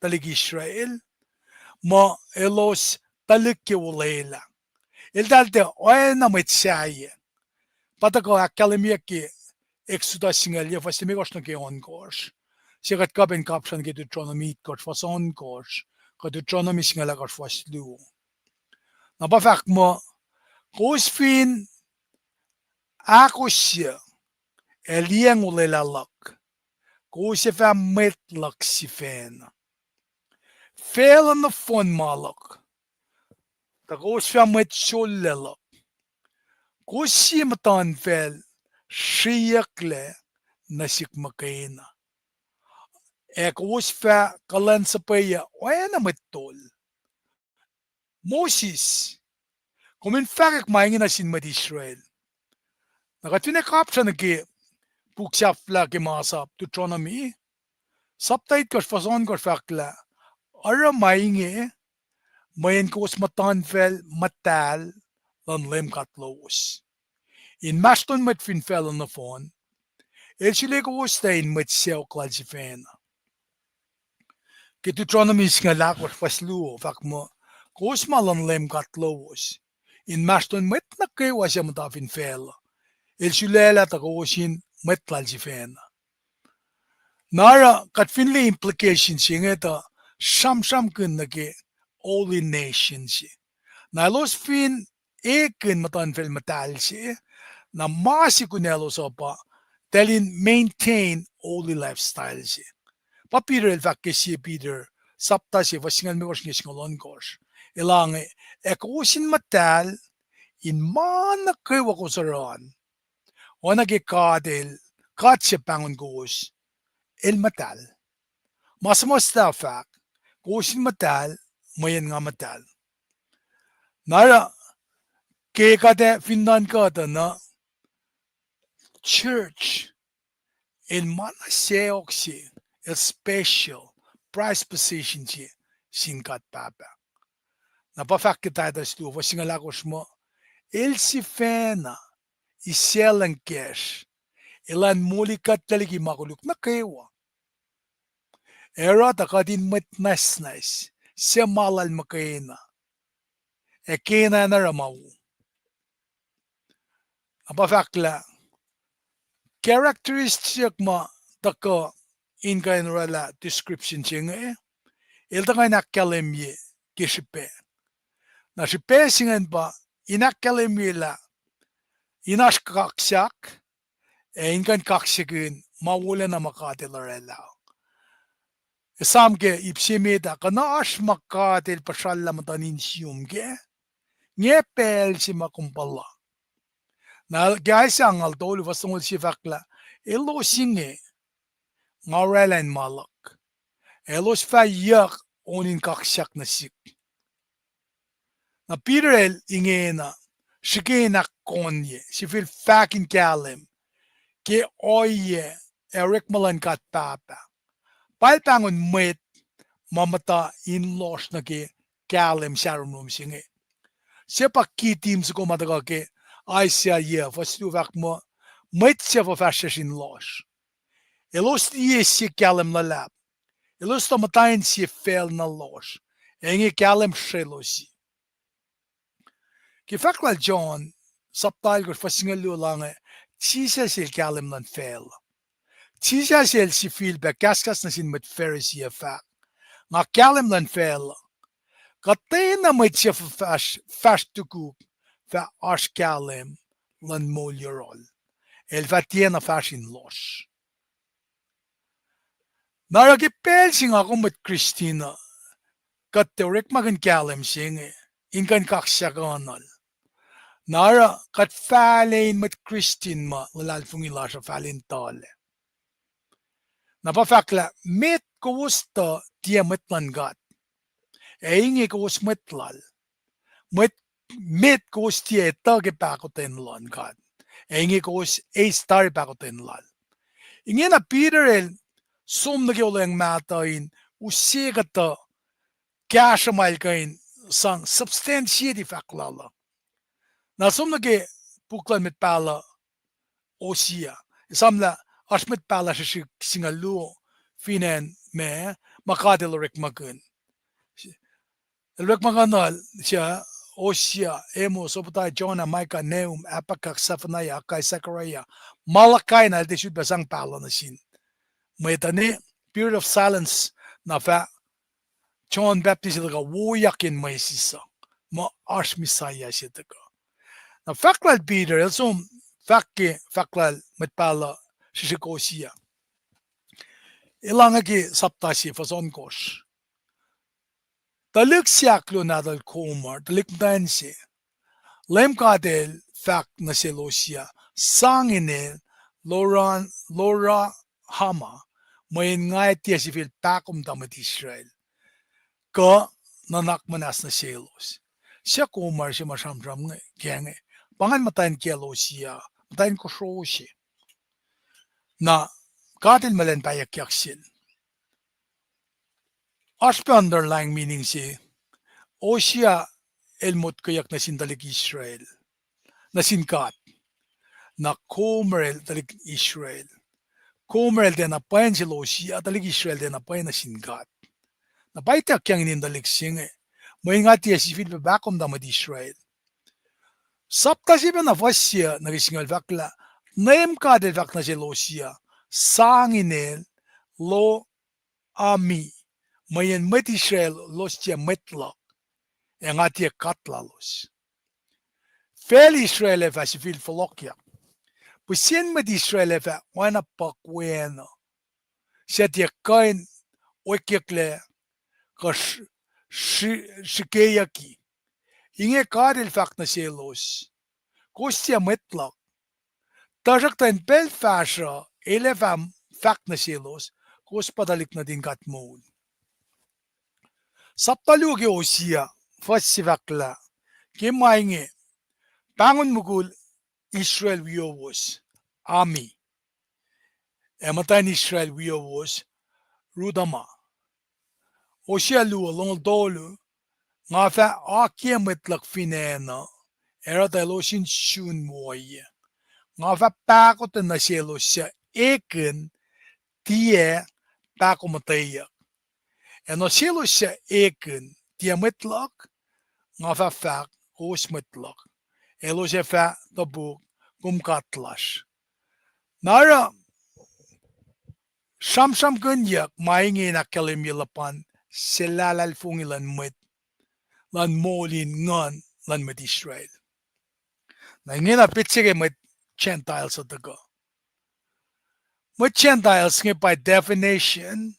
tuhlihk Israel, muh elos tuhlihk ke olwelah. Eltahl tiac oacna mwet sahyac. Pa tuhkuh ahkkahlwemyeyuck ke Exodus singucul yuc fuhs limekohsr nuh ke ohnkohsr. Se kuht kuh pac in kapsrah nuh ke Deuteronomy itkohsr fuhs ohnkohsr, kuh Deuteronomy singucul ahkosr fuhs luo. Na pa fahk muh, kowos fin ahkosr ac liyacacng olwelah luhk, kowos ac fah mwet luhk sifacna. Facluh nohfohn ma luhk, tuh kowos fah mwet sollac luhk. Kowos sie muhtuhnfacl sriyucklac nuh sihk muhkwena, ac kowos fah kuhlwacnsuhpweyuc oacna mwet tol. Moses, kom in fahkwack ma inge nuh sin mwet Israel. Na kuht finne kapsrah nuh ke puk sahflah ke masap Deuteronomy, sapta itkohsr fuhs ohnkohsr fahk lah, oruh ma inge mweyen kowos muhtuhnfacl muhtahl luhn Leum God lowos. Inmahsrlon mwet fin facluh nohfohn, el sulwe kowos tuh in mwet sacohk lal sifacna. Ke Deuteronomy singucul ahkosr fuhs luo fahk muh, kowos ma luhn Leum God lowos, inmahsrlon mwet nuh kwewa suc muhta fin facluh, el sulaclah tuh kowos in mwet lal sifacna. Na oruh kuht fin liye implication se inge tuh sramsramkihn nuh ke holy nation se. Na elos fin ekihn muhtuhnfacl muhtahl se, na ma se kunaclos uh pa eltahl in maintain holy lifestyle se. Pa Peter el fahk ke sie Peter, sapta se fuhs singucul limekohsr nuh ke singucul ohnkohsr. El ange, ac kowos in muhtahl in ma nuh kwewa kowos oruh an, oacna ke God el, God suc pahngon kowos, el muhtahl. Ma suhmuhslah fahk, kowos in muhtahl, mweyen nga muhtahl. Na oruh, ke kuht ac fin nuhnkuh tuh na, church el ma na sacohk se, el special, prized possession se sin God Pahpah. Na pa fahk ke Titus luo fuhs singucul ahkosr muh, el sifacna isaclacng kacsr, elan moli kuhtlac liki ma koluk nuh kwewa. Ac oruh tuh kuht in mwet nwacsnwacs, suc ma lal muhkwena, ac kena in oruh ma wo. Na pa fahk lah characteristic ma tuhkuh in kuh in orwaclah description se inge, el tuhkuh in ahkkahlwemye ke srihpac. Na srihpac se ingacn pa in ahkkahlwemye lah in oasr kaksak, ac in kuh in kaksakihn ma wolacna ma God El oraclah. Esam ke ip se met ah, kuh na oasr ma God El puhsrallah muhtuhn insiyom kac, nge pacl se ma kom puhla. Na ke Isaiah singucul tolu fuhs longoul sie fahk lah, elos inge nga oraclah in ma luhk, ac elos fah yuck on in kaksak nuh sihk. Na Peter el ingena srihke in ahkkonye, sifil fahk in kahlwem ke ohiyac ac orekma luhn God Pahpah. Pa el pahngon mwet ma muhta in lohsr nuh ke kahlwem sahromrom se inge. Se pa ki theme soko ma tuhkuh ke Isaiah yuh, fuhs luo fahk muh, mwet suc fuhfahsryucsr in lohsr. Elos liye sie kahlwem luhlahp. Elos tuh muhta in sie facl na lohsr. Ac inge kahlwem srelosi. Ke fahk lal John, sapta alkosr fuhs singucul luo, lah inge, Jisus el kahlwem luhn facluh. Jisus el sifilpac kahskahs nuh sin mwet Pharisee ac fahk, nga kahlwem luhn facluh. Kuhtwena mwet suc fuhfahsr, fahsr tukuk fah oasr kahlwem luhn moul yohrohl. El fah tiacna fahsr in lohsr. Na oruh ke pacl se nga kom mwet Kristin uh, kuht tiac orekmakihn kahlwem se inge in kuh in kaksakuhnuhl. Na oruh kuht fahlac in mwet Kristin ma luhlahlfongi lasr uh fahlac in tuhlac. Na pa fahk lah met kowos tuh tiac mwet luhn God, ac inge kowos mwet lal. Mwet, met kowos tiac etuh ke pahkotwen luhn God, ac inge kowos eis tari pahkotwen lal. Ingena Peter el som nuh ke olweacng mahtuh in use kuhtuh kahsruh ma el kuh in sang substantiate fahk lal uh. Na som nuh ke puk luhn mwet pahluh Hosea. Esamlah oasr mwet pahluh srihsrihk singucul luo fin acn ma, ma God el orekmakihn. El orekmakihnuhl, suc, Hosea, Amos, Obadiah, Jonah, Micah, Nahum, Habakkuk, Zephaniah, Haggai, Zechariah, Malachi, na el tiac sulpac sang pahluh nuh sin mwet uh ne period of silence, na fah John Baptist el tuhkuh woiyakyen mwesis uh, muh oasr Messiah se tuhkuh. Na fahk lal Peter, el som fahk ke fahk lal mwet pahluh srihsrihk Hosea. Elange ke sapta sie fuhs ohnkohsr. Tuhlihk se ahkluo nahtuhl Gomer, tuhlihk muhtwacn se. Leum God El fahk nuh sel Hosea, sang inel Loran, Lorahama, mweyen nga ac tiac sifil pahkomuhta mwet Israel kuh nuhnak muhnahs nuh selos. Suc Gomer se ma sramsram inge, ke inge, pa ingacn muhtwacn kiyacl Hosea, muhtwacn kosro se. Na God El muh elan pahyuckyak sel. Oasr pac underlying meaning se, Hosea el motkweyuck nuh sin tuhlihk Israel, nuh sin God. Na Gomer el tuhlihk Israel. Gomer el tiacna pwen sel Hosea, tuhlihk Israel tiacna pwen nuh sin God. Na pa ituckyang in tuhlihk se inge, mweyen nga tiac sifilpac pahkomuhta mwet Israel. Sapta se pacna fuhs sie nuh ke singucul fahk lah, Leum God El fahk nuh sel Hosea, sang inel Lo Ami, mweyen mwet Israel elos tiac mwet luhk, ac nga tiac God lalos. Facl Israel ac fah sifil fohlohkyak. Pihsen mwet Israel ac fah oacna puhk wen uh, suc tiac kuh in oekyucklac kuh sr-, sr-, srihkeyucki. Inge God El fahk nuh selos, kowos tiac mwet luhk. Tuhsruhktuh in pacl fahsruh El ac fah fahk nuh selos, kowos pa tuhlihk nuhtin God moul. Sapta luo ke Hosea, fuhs se fahk lah, ke ma inge, pahngon mukul Israel wiowos, Ami, ac muhtwacn Israel wiowos, Ruhtamah. Hosea luo, longoul tolu, nga fah akiyac mwet luhk fin acn uh, ac oruh tuh elos in sun woiyac. Nga fah pahkotwen nuh selos suc ekihn tiac pahkomuhtweyuck. Ac nuh selos suc ekihn tiac mwet luhk, nga fah fahk, kowos mwet luhk. Elos ac fah topuk, kom God lasr. Na oruh, sramsramkihnyuck ma inge in ahkkahlwemye luhpan suhlahlahlfongi luhn mwet, luhn moul in nguhn luhn mwet Israel. Na ingena petsac ke mwet Gentiles uh tuhkuh. Mwet Gentiles inge by definition,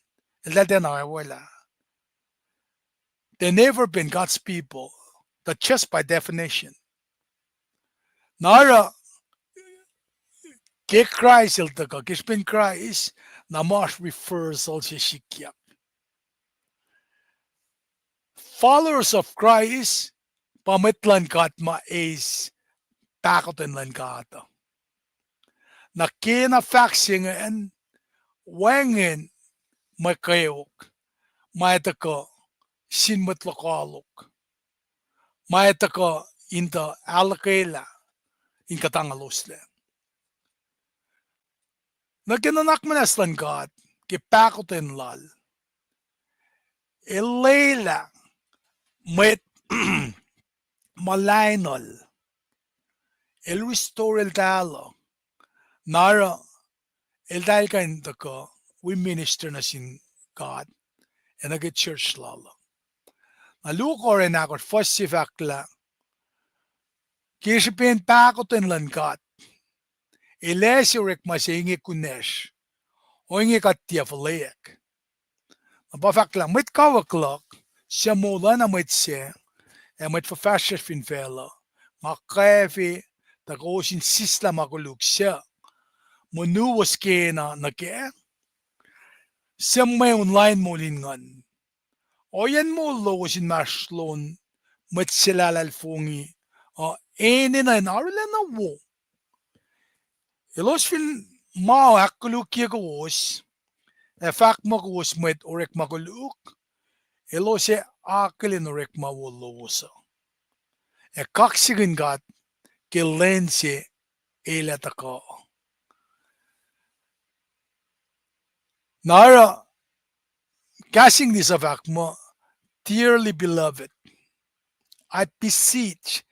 eltahl tiacna oacwalah. They never been God's people, just by definition. Na oruh, ke Kraist el tuhkuh, ke srihpen Kraist, na ma oasr reversal se sikyak. Followers of Christ pa mwet luhn God ma eis pahkotwen luhn God uh. Na kena fahk se ingacn, wacngihn mwe kweok ma ac tuhkuh sin mwet lokoalok, ma ac tuhkuh in tuh ahluhkwelah in kuhtangaloslah. Nuh ke nuhnak muhnahs luhn God ke pahkotwen lal, el lwelah mwet ma laenuhl, el restore eltahl uh, na oruh eltahl kuh in tuhkuh wi minister nuh sin God ac nuh ke church lal uh. Na luo Korint ahkosr fuhs se fahk lah, ke srihpen pahkotwen luhn God, el ase orekma se inge kunacsr, ohinge kuht tiac fuhlweack. Na pa fahk lah mwet kawuck luhk, suc moul oacna mwet sac, ac mwet fuhfahsryucsr fin facluh, nga kwacfe tuh kowos in sislah ma koluk suc monowos kena nuh kac, suc mweun lain moul in nguhn. Ohiyacn moul lowos inmahsrlon mwet suhlahlahlfongi uh enenuh in arulacna wo. Elos fin ma ahkkolukye kowos, ac fahk muh kowos mwet orekma koluk, elos ac akihlen orekma wo lowos uh, ac kaksakihn God ke lwen se el ac tuhkuh. Na oruh, kahs English uh fahk muh, dearly beloved, I beseech.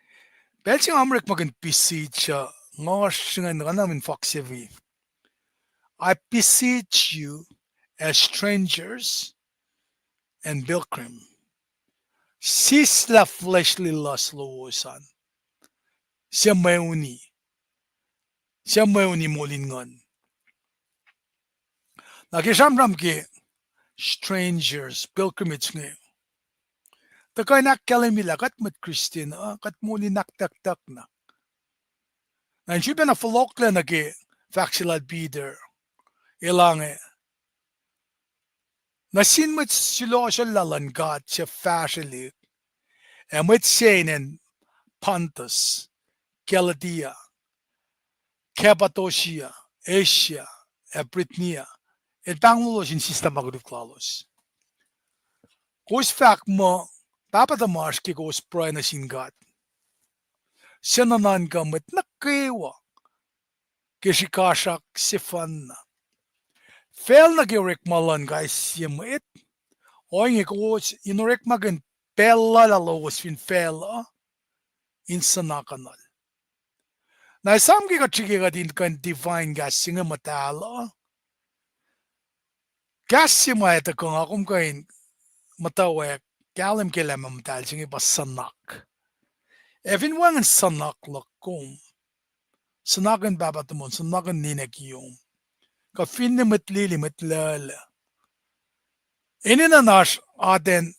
Pacl se nga orekmakihn beseech uh, nga sruhnga in kanuh in faksevi. I beseech you as strangers and pilgrim. Sislah fleshly lust lowos an, suc mweuni, suc mweuni moul in nguhn. Na ke sramsram ke strangers, pilgrimage inge, tuhkuh in ahkkahlwemye lah kuht mwet Christian uh, kuht moul in ahktucktuck na. Na in sifilpacna fohlohklac nuh ke fahk se lal Peter, el ange, nuh sin mwet sulohsohllah luhn God suc fahsrwelihk, ac mwet se inen Pontus, Galatia, Cappadocia, Asia, ac Bithynia, el pahngonlos in sislah ma koluk lalos. Kowos fahk muh, Pahpah tuhmasr, ke kowos pruhe nuh sin God, suc nuhnuhnkuh mwet nuh kwewa ke srihkasrak sefanna, facl nuh ke orekma luhn kais sie mwet, ohinge kowos in orekmakihn pacl lal lowos fin facluh in suhnakuhnuhl. Na esam ke kuht srihke kuht in kuh in define kahs se inge muhtahl uh, kahs se ma etuh kuh nga kom kuh in muhtwacwacack kahlwem ke lah ma muhtahl se inge pa suhnak. Ac fin wacngihn suhnak luhk kom, suhnakihn pahpah tomom, suhnakihn ninac kiyom, kuh finne mwet lili, mwet laclac, enenuh in oasr atacn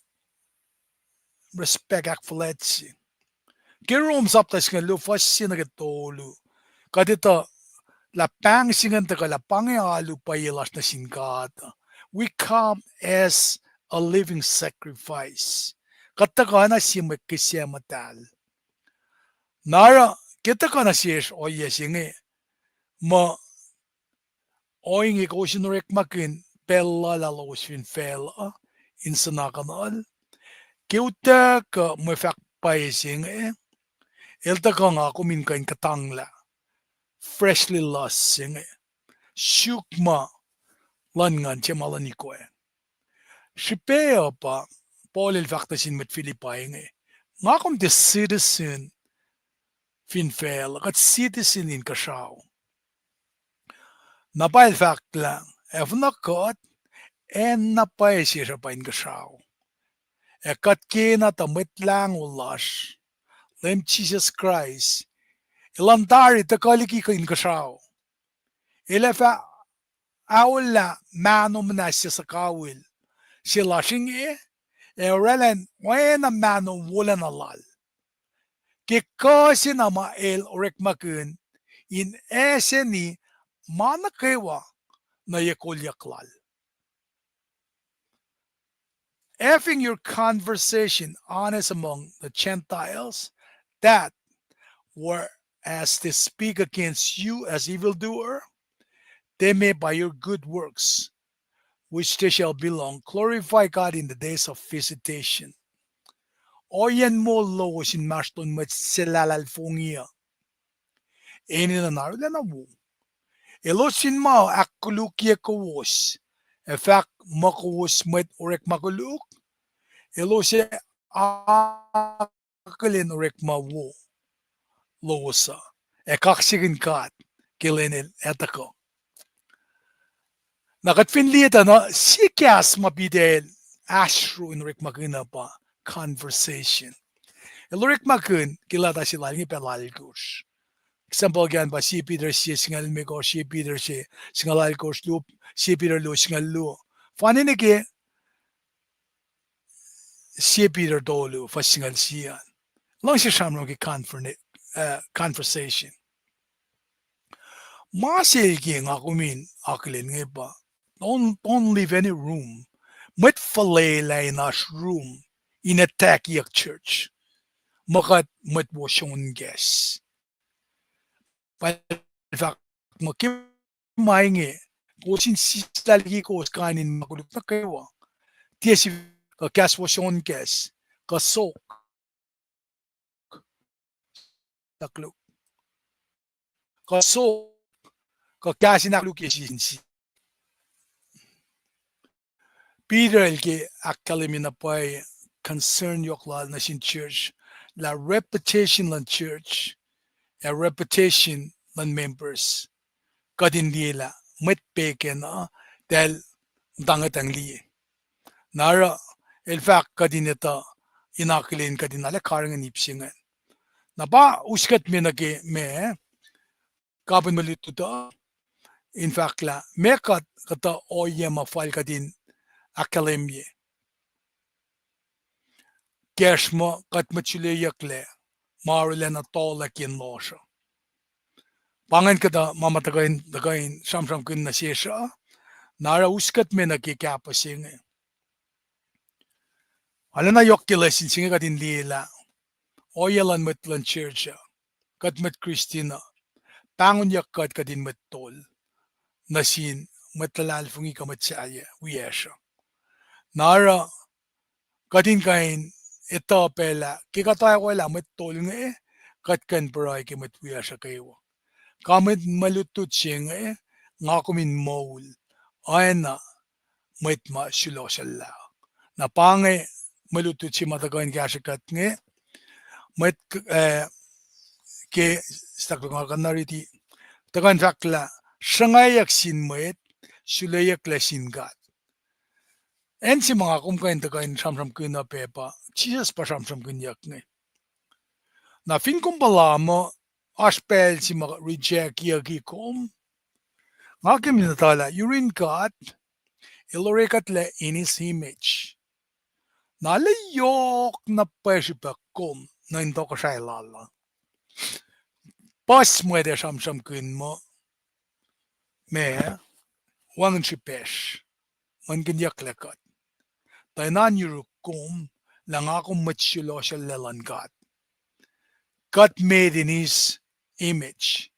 respect ahkfuhlwact se. Ke Rom sapta singucul luo fuhs sie nuh ke tolu, kuht etuh lah pahng se ingacn tuhkuh lah pa inge alu pwacye lasr nuh sin God. We come as a living sacrifice. Kuht tuhkuh na sie mwe kihsac muhtahl. Na oruh ke tuhkuh nuh sesr ohiyac se inge, muh ohinge kowos in orekmakihn pacl lal lowos fin facluh in suhnakuhnuhl. Ke utuckuh mwe fahk pwacye se inge, el tuhkuh nga kom in kuh in kuhtanglah fleshly lust se inge, suk ma luhn nguhn se ma luhn ikoac. Srihpac uh pa, Paul el fahk nuh sin mwet Philippi inge, nga kom tiac citizen fin facluh, kuht citizen inkuhsrao. Na pa el fahklah, ac fin kuht, acn na pwacye sesr uh pa inkuhsrao. Ac kuht kena tuh Mwet Lahngo lasr, Leum Jisus Kraist, Elan tari tuhkuh liki inkuhsrao. El ac fah aollah mahno muhnahs se suhkawihl se lasr inge, ac oraclah oacna mahno wolacna lal ke kuh se na ma el orekmakihn in asacni ma nuh kwewa nuh ye kolyuck lal. Having your conversation honest among the Gentiles, that, whereas they speak against you as evildoer, they may by your good works, which they shall belong, glorify God in the days of visitation. Ohiyacn moul lowos inmahsrlon mwet suhlahlahlfongi uh enenuh in arulacna wo. Elos fin ma ahkkolukye kowos ac fahk muh kowos mwet orekma koluk, elos ac akihlen orekma wo lowos uh ac kaksakihn God ke lwen el ac tuhkuh. Na kuht fin liye tuh na sie kahs ma Peter el ahsru in orekmakihn pa conversation. El orekmakihn ke leta se lal inge pacl alkosr. Example kac pa sie Peter sie singucul limekohsr, sie Peter se singucul alkosr, luo, sie Peter luo singucul luo. Fani nuh ke sie Peter tolu fuhs singucul sie an. Luhngse sramsram ke confer-, uh, conversation. Ma sel ke nga kom in akihlen inge pa, don't, don't leave any room. Mwet fuhlwelah in oasr room in attackiyuck church. Muh kuht mwet woson kahs. Pa el fahk muh ke ma inge, kowos in sislah liki kowos kain in ma koluk nuh kwewa. Tiac sifil kuh kahs woson kahs, kuh sok, kuh sok, kuh kahs in ahkkolukye sin sie. Peter el ke ahkkahlwemye na pwacye concern yohk lal nuh sin church, lah reputation luhn church, ac reputation luhn members, kuht in liye lah mwet pegan uh, tahl muhtwacngwetacng liye. Na oruh, el fahk kuht in etuh in akihlen kuht in arlac karihngihn ip se ingacn. Na pa uskuhtme nuh ke ma kapihn mwe lutlut uh, in fahk lah meac kuht kuhtuh ohiyac ma fal kuht in ahkkahlwemye kacsr muh kuht mwet suleyucklac ma arulacna tohlack yen lohsr uh. Pa ingacn kuhtuh ma ma tuhkuh in, tuhkuh in sramsramkihn nuh sesr uh, na oruh uskuhtme nuh ke kahpah se inge. Arulacna yohk ke lesin se inge kuht in liye lah ohiyac luhn mwet luhn church uh, kuht mwet Kristin uh, pahngonyuck kuht kuht in mwet tol nuh sin mwet luhlahlfongi kuh mwet sahyac wiyacsr uh. Na oruh kuht in kuh in etuh pac lah ke kuht oacwacack lah mwet tol inge, kuht kuh in pruhe ke mwet wiyacsr uh kwewa. Kapihn mwe lutlut se inge, nga kom in moul oacna mwet ma sulohslah. Na pa inge mwe lutlut se ma tuhkuh in kahsrwe kuht inge, mwet, eh, ke stakluh nga kuh na riti, tuhkuh in fahk lah sruhngwacyuck sin mwet, suleyucklac sin God. Acn se ma nga kom kuh in tuhkuh in sramsramkihn uh pac pa Jisus pa sramsramkihnyuck inge. Na fin kom puhla muh oasr pacl se ma rejectyucki kom, nga ke mwe nuhtuhlah yurin God, El orekuhtlac in His image. Na lah yohk na pwacr srihpac kom nuh in tohkohsrahi lal uh. Puhs mwet ac sramsramkihn muh, ma, wacngihn srihpacsr, wacngihnyucklac kuht. Tuh in oan yuruk kom lah nga kom mwet sulohsrlah luhn God. Kuht made in His image.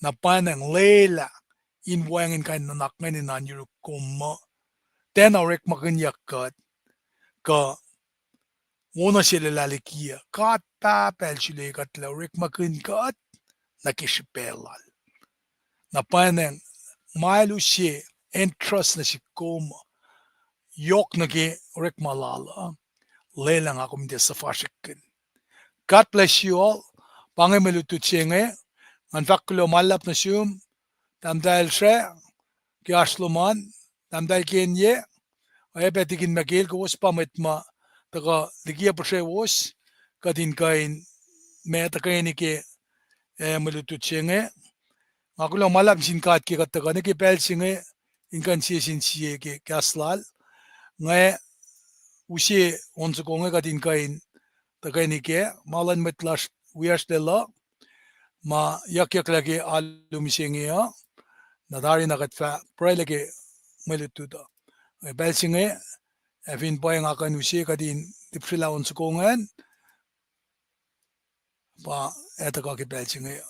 Na pwacnwacng lwelah in wacngihn kain nuhnak ingacn in oan yuruk kom muh, tiacna orekmakihnyuck kuht, kuh wona se luhlahp liki uh. God Pahpah El sulekuhtlac orekmakihn kuht nuh ke srihpac Lal. Na pwacnwacng ma El use entrust nuh sihk kom uh, yohk nuh ke orekma Lal uh, lwelah nga kom in tiac suhfasrihkkihn. God bless you all. Pa inge mwe lutlut se inge, ngan fahk kuloh ma luhlahp nuh sum, tahmtahel Sra, ke oasr lom an, tahmtahel Kenye, oacyacpac Tikin Michael, kowos pa mwet ma tuhkuh likiyac puhsrewos, kuht in kuh in ma tuhkweni ke mwe lutlut se inge. Nga kuloh ma luhlahp nuh sin God ke kuht tuhkuh nuh ke pacl se inge in kuh in sie sin sie ke kahs lal. Nga use on soko inge kuht in kuh in tuhkweni ke ma luhn mwet lasr wiyacsr lwelah ma yuckyak lah ke alu mihsenge uh. Na tari na kuht fah pruhe lah ke mwe lutlut uh. Pacl se inge, ac fin pwacye nga kuh in use kuht in lihpsrelah on soko ingacn, pa etuh kuh ke pacl se inge.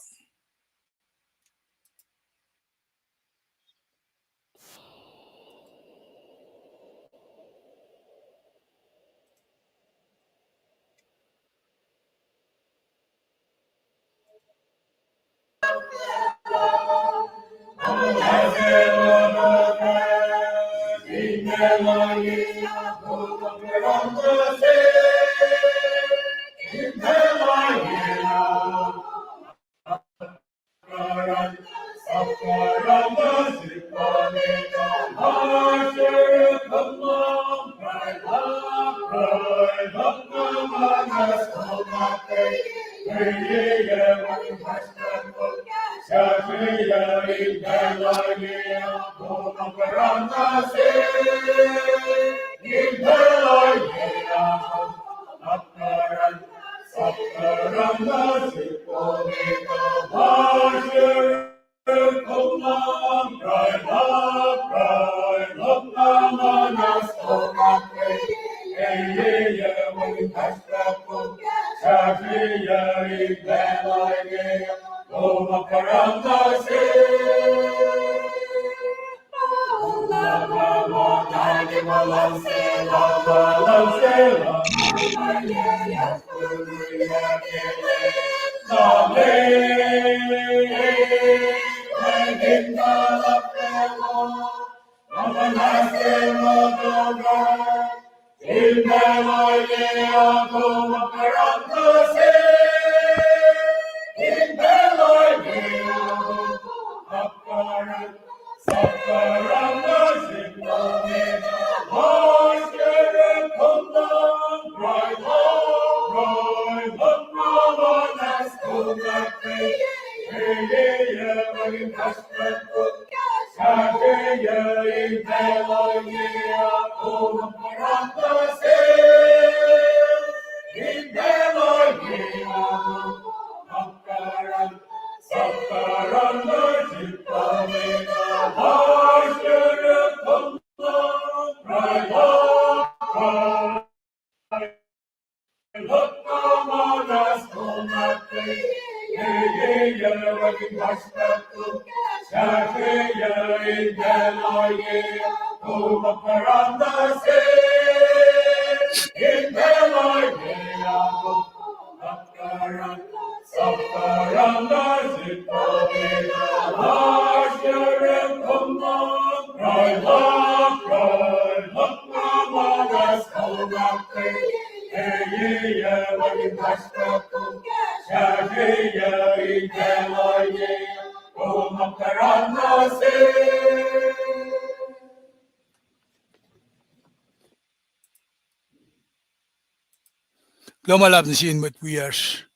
Kuloh ma luhlahp nuh sin mwet wiyacsr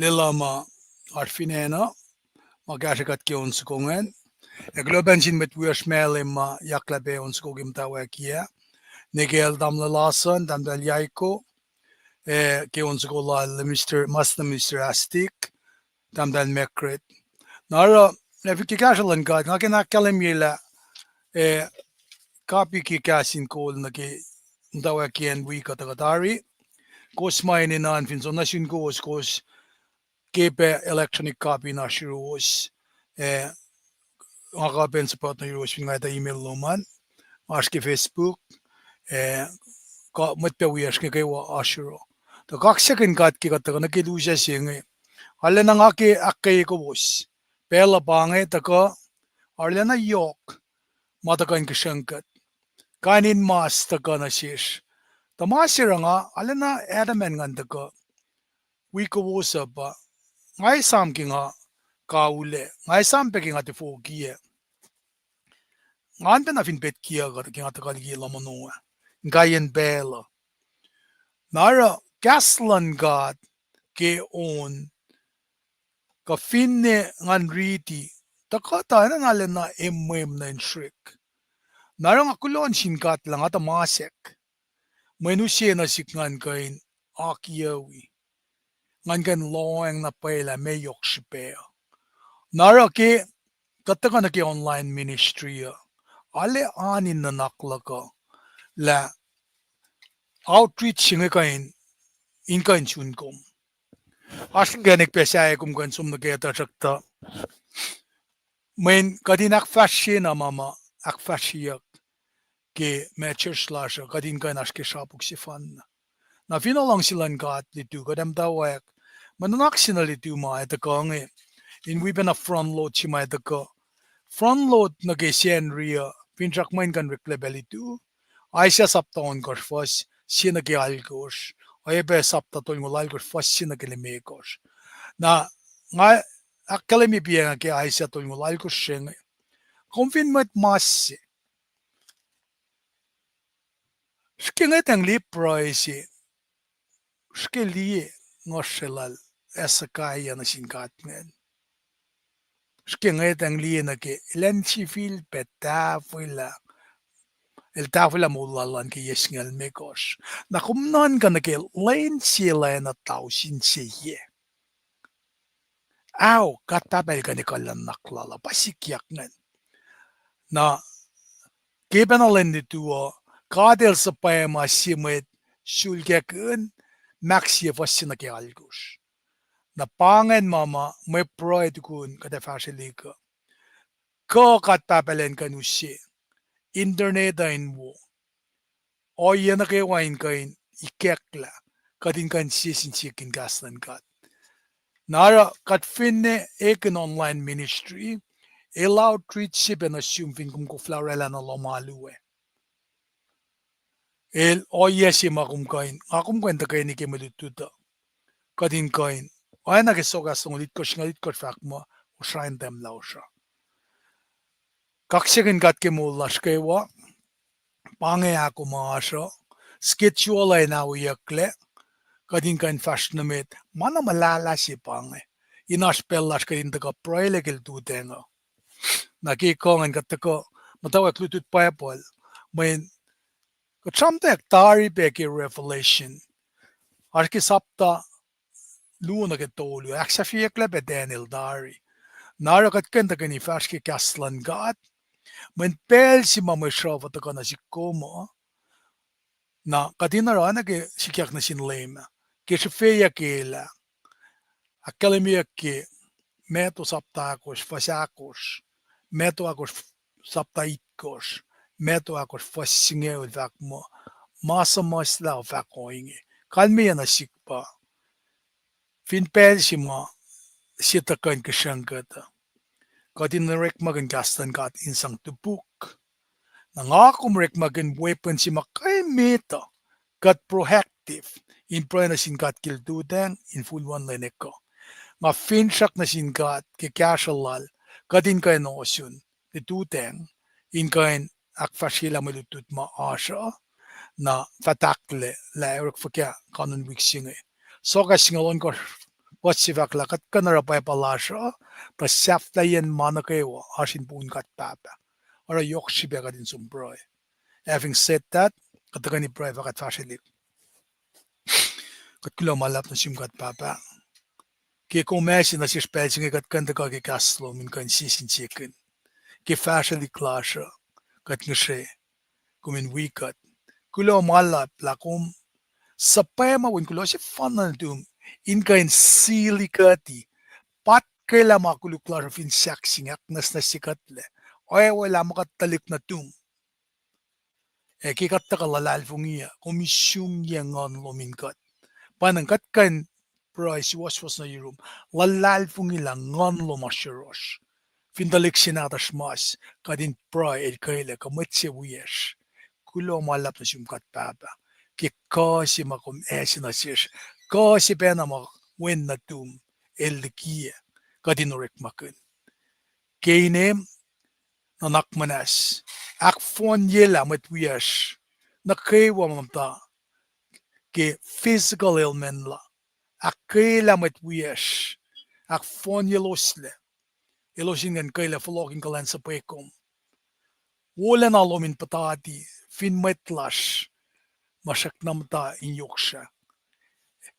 lwelah ma oasr fin acn uh, ma kahsrwe kuht ke on soko ingacn. Ac kuloh pac nuh sin mwet wiyacsr Malem ma yaklah pac on soko ke muhtwacwacack ah. Nwe ke el tamuhlwel Lason, tahmtahel Yaiko, ac ke on soko lal Master, Master Astik, tahmtahel Margaret. Na oruh, ac fin ke kahsruh luhn God, nga ke na ahkkahlwemye lah, eh, kapi ke kahs in kol nuh ke muhtwacwacack acn wi kuhtuh kuh tari. Kowos ma enenuh in fin soenna sun kowos, kowos ke pac electronic copy in oasr yuruwos, eh, nga kuh pac in support nuh yuruwos fin nga etuh email lom an, oasr ke Facebook, eh, kuh mwet pac wiyacsr inge kwewa oasr yohrohl. Tuh kaksakihn God ke kuht tuhkuh nuh ke lusac se inge. Arulacna nga ke ahkkweye kowos. Pacl uh pa inge tuhkuh, arulacna yohk ma tuhkuh in kihsreng kuht. Kain in mas tuhkuh nuh sesr. Tuh ma se oruh nga arulacna adamant ngan tuhkuh wi kowos uh pa, nga esam ke nga kaulac, nga esam pac ke nga tifokiyac. Ngan pacna fin petkiyac kuh ke nga tuhkuh liki lohm ono ah, inkaiyacn pacl uh. Na oruh kahs luhn God ke on Kuh finne ngan riti, tuh kuhtuh enenuh lacna emwem nuh in srihk. Na oruh nga kuloh nuh sin God lah nga tuh masack. Mweyen use nuh sihk ngan kuh in akiyac wi. Ngan kuh in lohacng na pwacye lah meac yohk srihpac uh. Na oruh ke kuht tuhkuh nuh ke online ministry uh, arlac oan in nuhnak luhk uh lah outreach se inge kuh in, in kuh in sun kom. Oasr inkacnek pac sahyac kom kuh in som nuh kac, tuhsruhktuh mweyen kuht in ahkfahsrye na ma ma ahkfahsryeyuck ke ma church lasr uh, kuht in kuh in oasr ke srapuk sefanna. Na fin luhngse luhn God lutu, kuht ac muhtwacwacack mwe nuhnak se nuh lutu ma ac tuhkuh inge, in wi pacna front load se ma ac tuhkuh. Front load nuh ke Sacnri uh, finsrak mweyen kuh in oreklac pac lutu, Isaiah sapta ohnkohsr fuhs se nuh ke alkosr, oacyacpac sapta tolngoul alkosr fuhs se nuh ke limekohsr. Na nga ahkkahlwemye piacng ke Isaiah tolngoul alkosr se inge. Kom fin mwet mas se, srihke ngwetacng liye pruhe se, srihke liye nguhsr se lal Hezekiah nuh sin God ingacn. Srihke ngwetacng liye nuh ke elan sifilpac tahfwelah, el tahfwelah moul lal an ke yac singucul limekohsr. Na kom nuhnkuh nuh ke lwen se lacna tausin se yac, ao God Pahpah el kuh in ekuhllah nuhnak lal uh, pa sikyak ingacn. Na ke pacna lwen lutu uh, God el suhpwacma sie mwet sulkackihn, Mark sie fuhs se nuh ke alkosr. Na pa ingacn ma ma mwe pruhe tukun kuht ac fahsrwelihk uh. Kuh God Pahpah el an kuh in use internet uh in wo ohiyac nuh kwewa in kuh in ikacklah kuht in kuh in sie sin siekin kahs luhn God. Na oruh kuht finne ekihn online ministry, el outreach se pac nuh sum fin kom koflah orwaclah na lohm alu ah. El ohiyac se ma kom kuh in, nga kom kuh in tuhkweni ke mwe lutlut uh. Kuht in kuh in, oacna ke Soakas longoul itkohsr, singucul itkohsr fahk muh, osra in tahmlah osra. Kaksakihn God ke moul lasr kwewa, pa inge ahkoo ma oasr uh, schedule uh in awiyucklac, kuht in kuh in fahsr nuh met, ma na muhlahlah se pa inge, in oasr pacl lasr kuht in tuhkuh pruhelac ke lututacng uh. Na ke kuh ingacn kuht tuhkuh muhtwacwacack lutlut Bible, mweyen kuht sramtweack tari pac ke Revelation, oasr ke sapta luo nuh ke tolu, ahksahfyeyucklac pac Daniel tari. Na oruh kuht kuh in tuhkweni fahsr ke kahs luhn God, mweyen pacl se ma mwe sruhf uh tuhkuh nuh sihk kom uh, na kuht in oruh oacna ke sikyak nuh sin Leum ah, ke srihfeyuck elah, ahkkahlwemyeyuck ke Matthew sapta ahkosr, fuhs ahkosr, Matthew ahkosr, sapta itkohsr, Matthew ahkosr, fuhs singucul fahk muh, ma suhmuhslah uh fahk ohinge. Kalmeyac nuh sihk pa, fin pacl se ma se tuhkuh in kihsruhng kuht uh, kuht in orekmakihn kahs luhn God in sang topuk. Na nga kom orekmakihn weapon se ma kuh met uh, kuht proactive in pruhe nuh sin God ke lututacng in ful won lwen ekuh. Nga finsrak nuh sin God ke kahsruh lal, kuht in kuh in ohsun lututacng, in kuh in ahkfahsryelah mwe lutlut ma oasr uh, na fah tahklac lah orek fuhkah kanon wik se inge. Soakas singucul ohnkohsr, fuhs se fahk lah kuht kuh in oruh pwapa lasr uh, tuh sahflahiyacn ma nuh kwewa oasr in poun God Pahpah. Oruh yohk srihpac kuht in som pruhe. Having said that, kuht tuhkweni pruhe fah kuht fahsrwelihk. Kuht kuloh ma luhlahp nuh sum God Pahpah, ke kom ase nuh sesr pacl se inge kuht kuh in tuhkuh ke kahs lom in kuh in sie sin siekin. Ke fahsrwelihk lasr uh, kuht ngihsre kom in wi kuht. Kuloh ma luhlahp lah kom suhpwacma wen kuloh sefanna nuhtum in kuh in sili kuhti, patkwelah ma koluk lasr uh fin sahk sing ahknwacsnwacsye kuhtlac, oawelah ma kuht tuhlihk nuhtum. Ac ke kuht tuhkuh luhlahlfongi uh, kom isungyac nguhn lom in kuht. Pwacnwacng kuht kuh in pruhe suwohswohs nuh yurum, luhlahlfongi lah nguhn lom oasr yohrohsr. Fin tuhlihk se nahtuhsr mas, kuht in pruhe el kwelac kuh mwet se wiyacsr. Kuloh ma luhlahp nuh sum God Pahpah, ke kuh se ma kom ase nuh sesr, kuh se pacna ma wen nuhtum el likiyac, kuht in orekmakihn. Ke inem, nuhnak muhnahs, ahkfohnyelah mwet wiyacsr nuh kwewa ma muhta ke physical ailment la, ahkkweyelah mwet wiyacsr ahkfohnyelosla. Elos in kuh in kwelac fohlohk in kuhlwacnsapuh kom. Wolacna lom in puhtati, fin mwet lasr ma srackna muhta in yohk srah.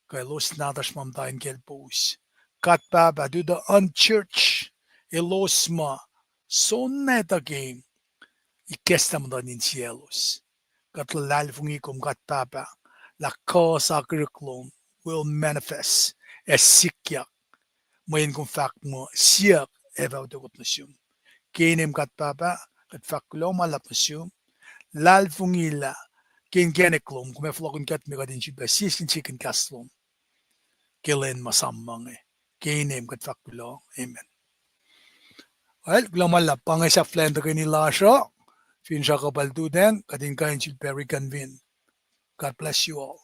Kuh elos nahtuhsr ma muhta in kaclpous. God Pahpah, to the unchurched, elos ma soenna etuh ke ikacslah muhtuhn insiyaclos. Kuht luhlahlfongi kom God Pahpah, lah kuh sakihrihk lom will manifest ac sikyak. Mweyen kom fahk muh siyuck ac fah utuckot nuh sum. Ke inem God Pahpah, kuht fahk kuloh ma luhlahp nuh sum. Luhlahlfongi lah ke inkacnek lom kom ac fohlohkihn kuht me kuht in sifilpac sie sin sie ke kahs lom ke lwen ma sam ma inge. Ke inem kuht fahk kuloh. Amen. Well, kuloh ma luhlahp, pa inge sahflah in tuhkweni lasr uh. Finsrak uh pacl lututacng kuht in kuh in sifilpac reconvene. God bless you all.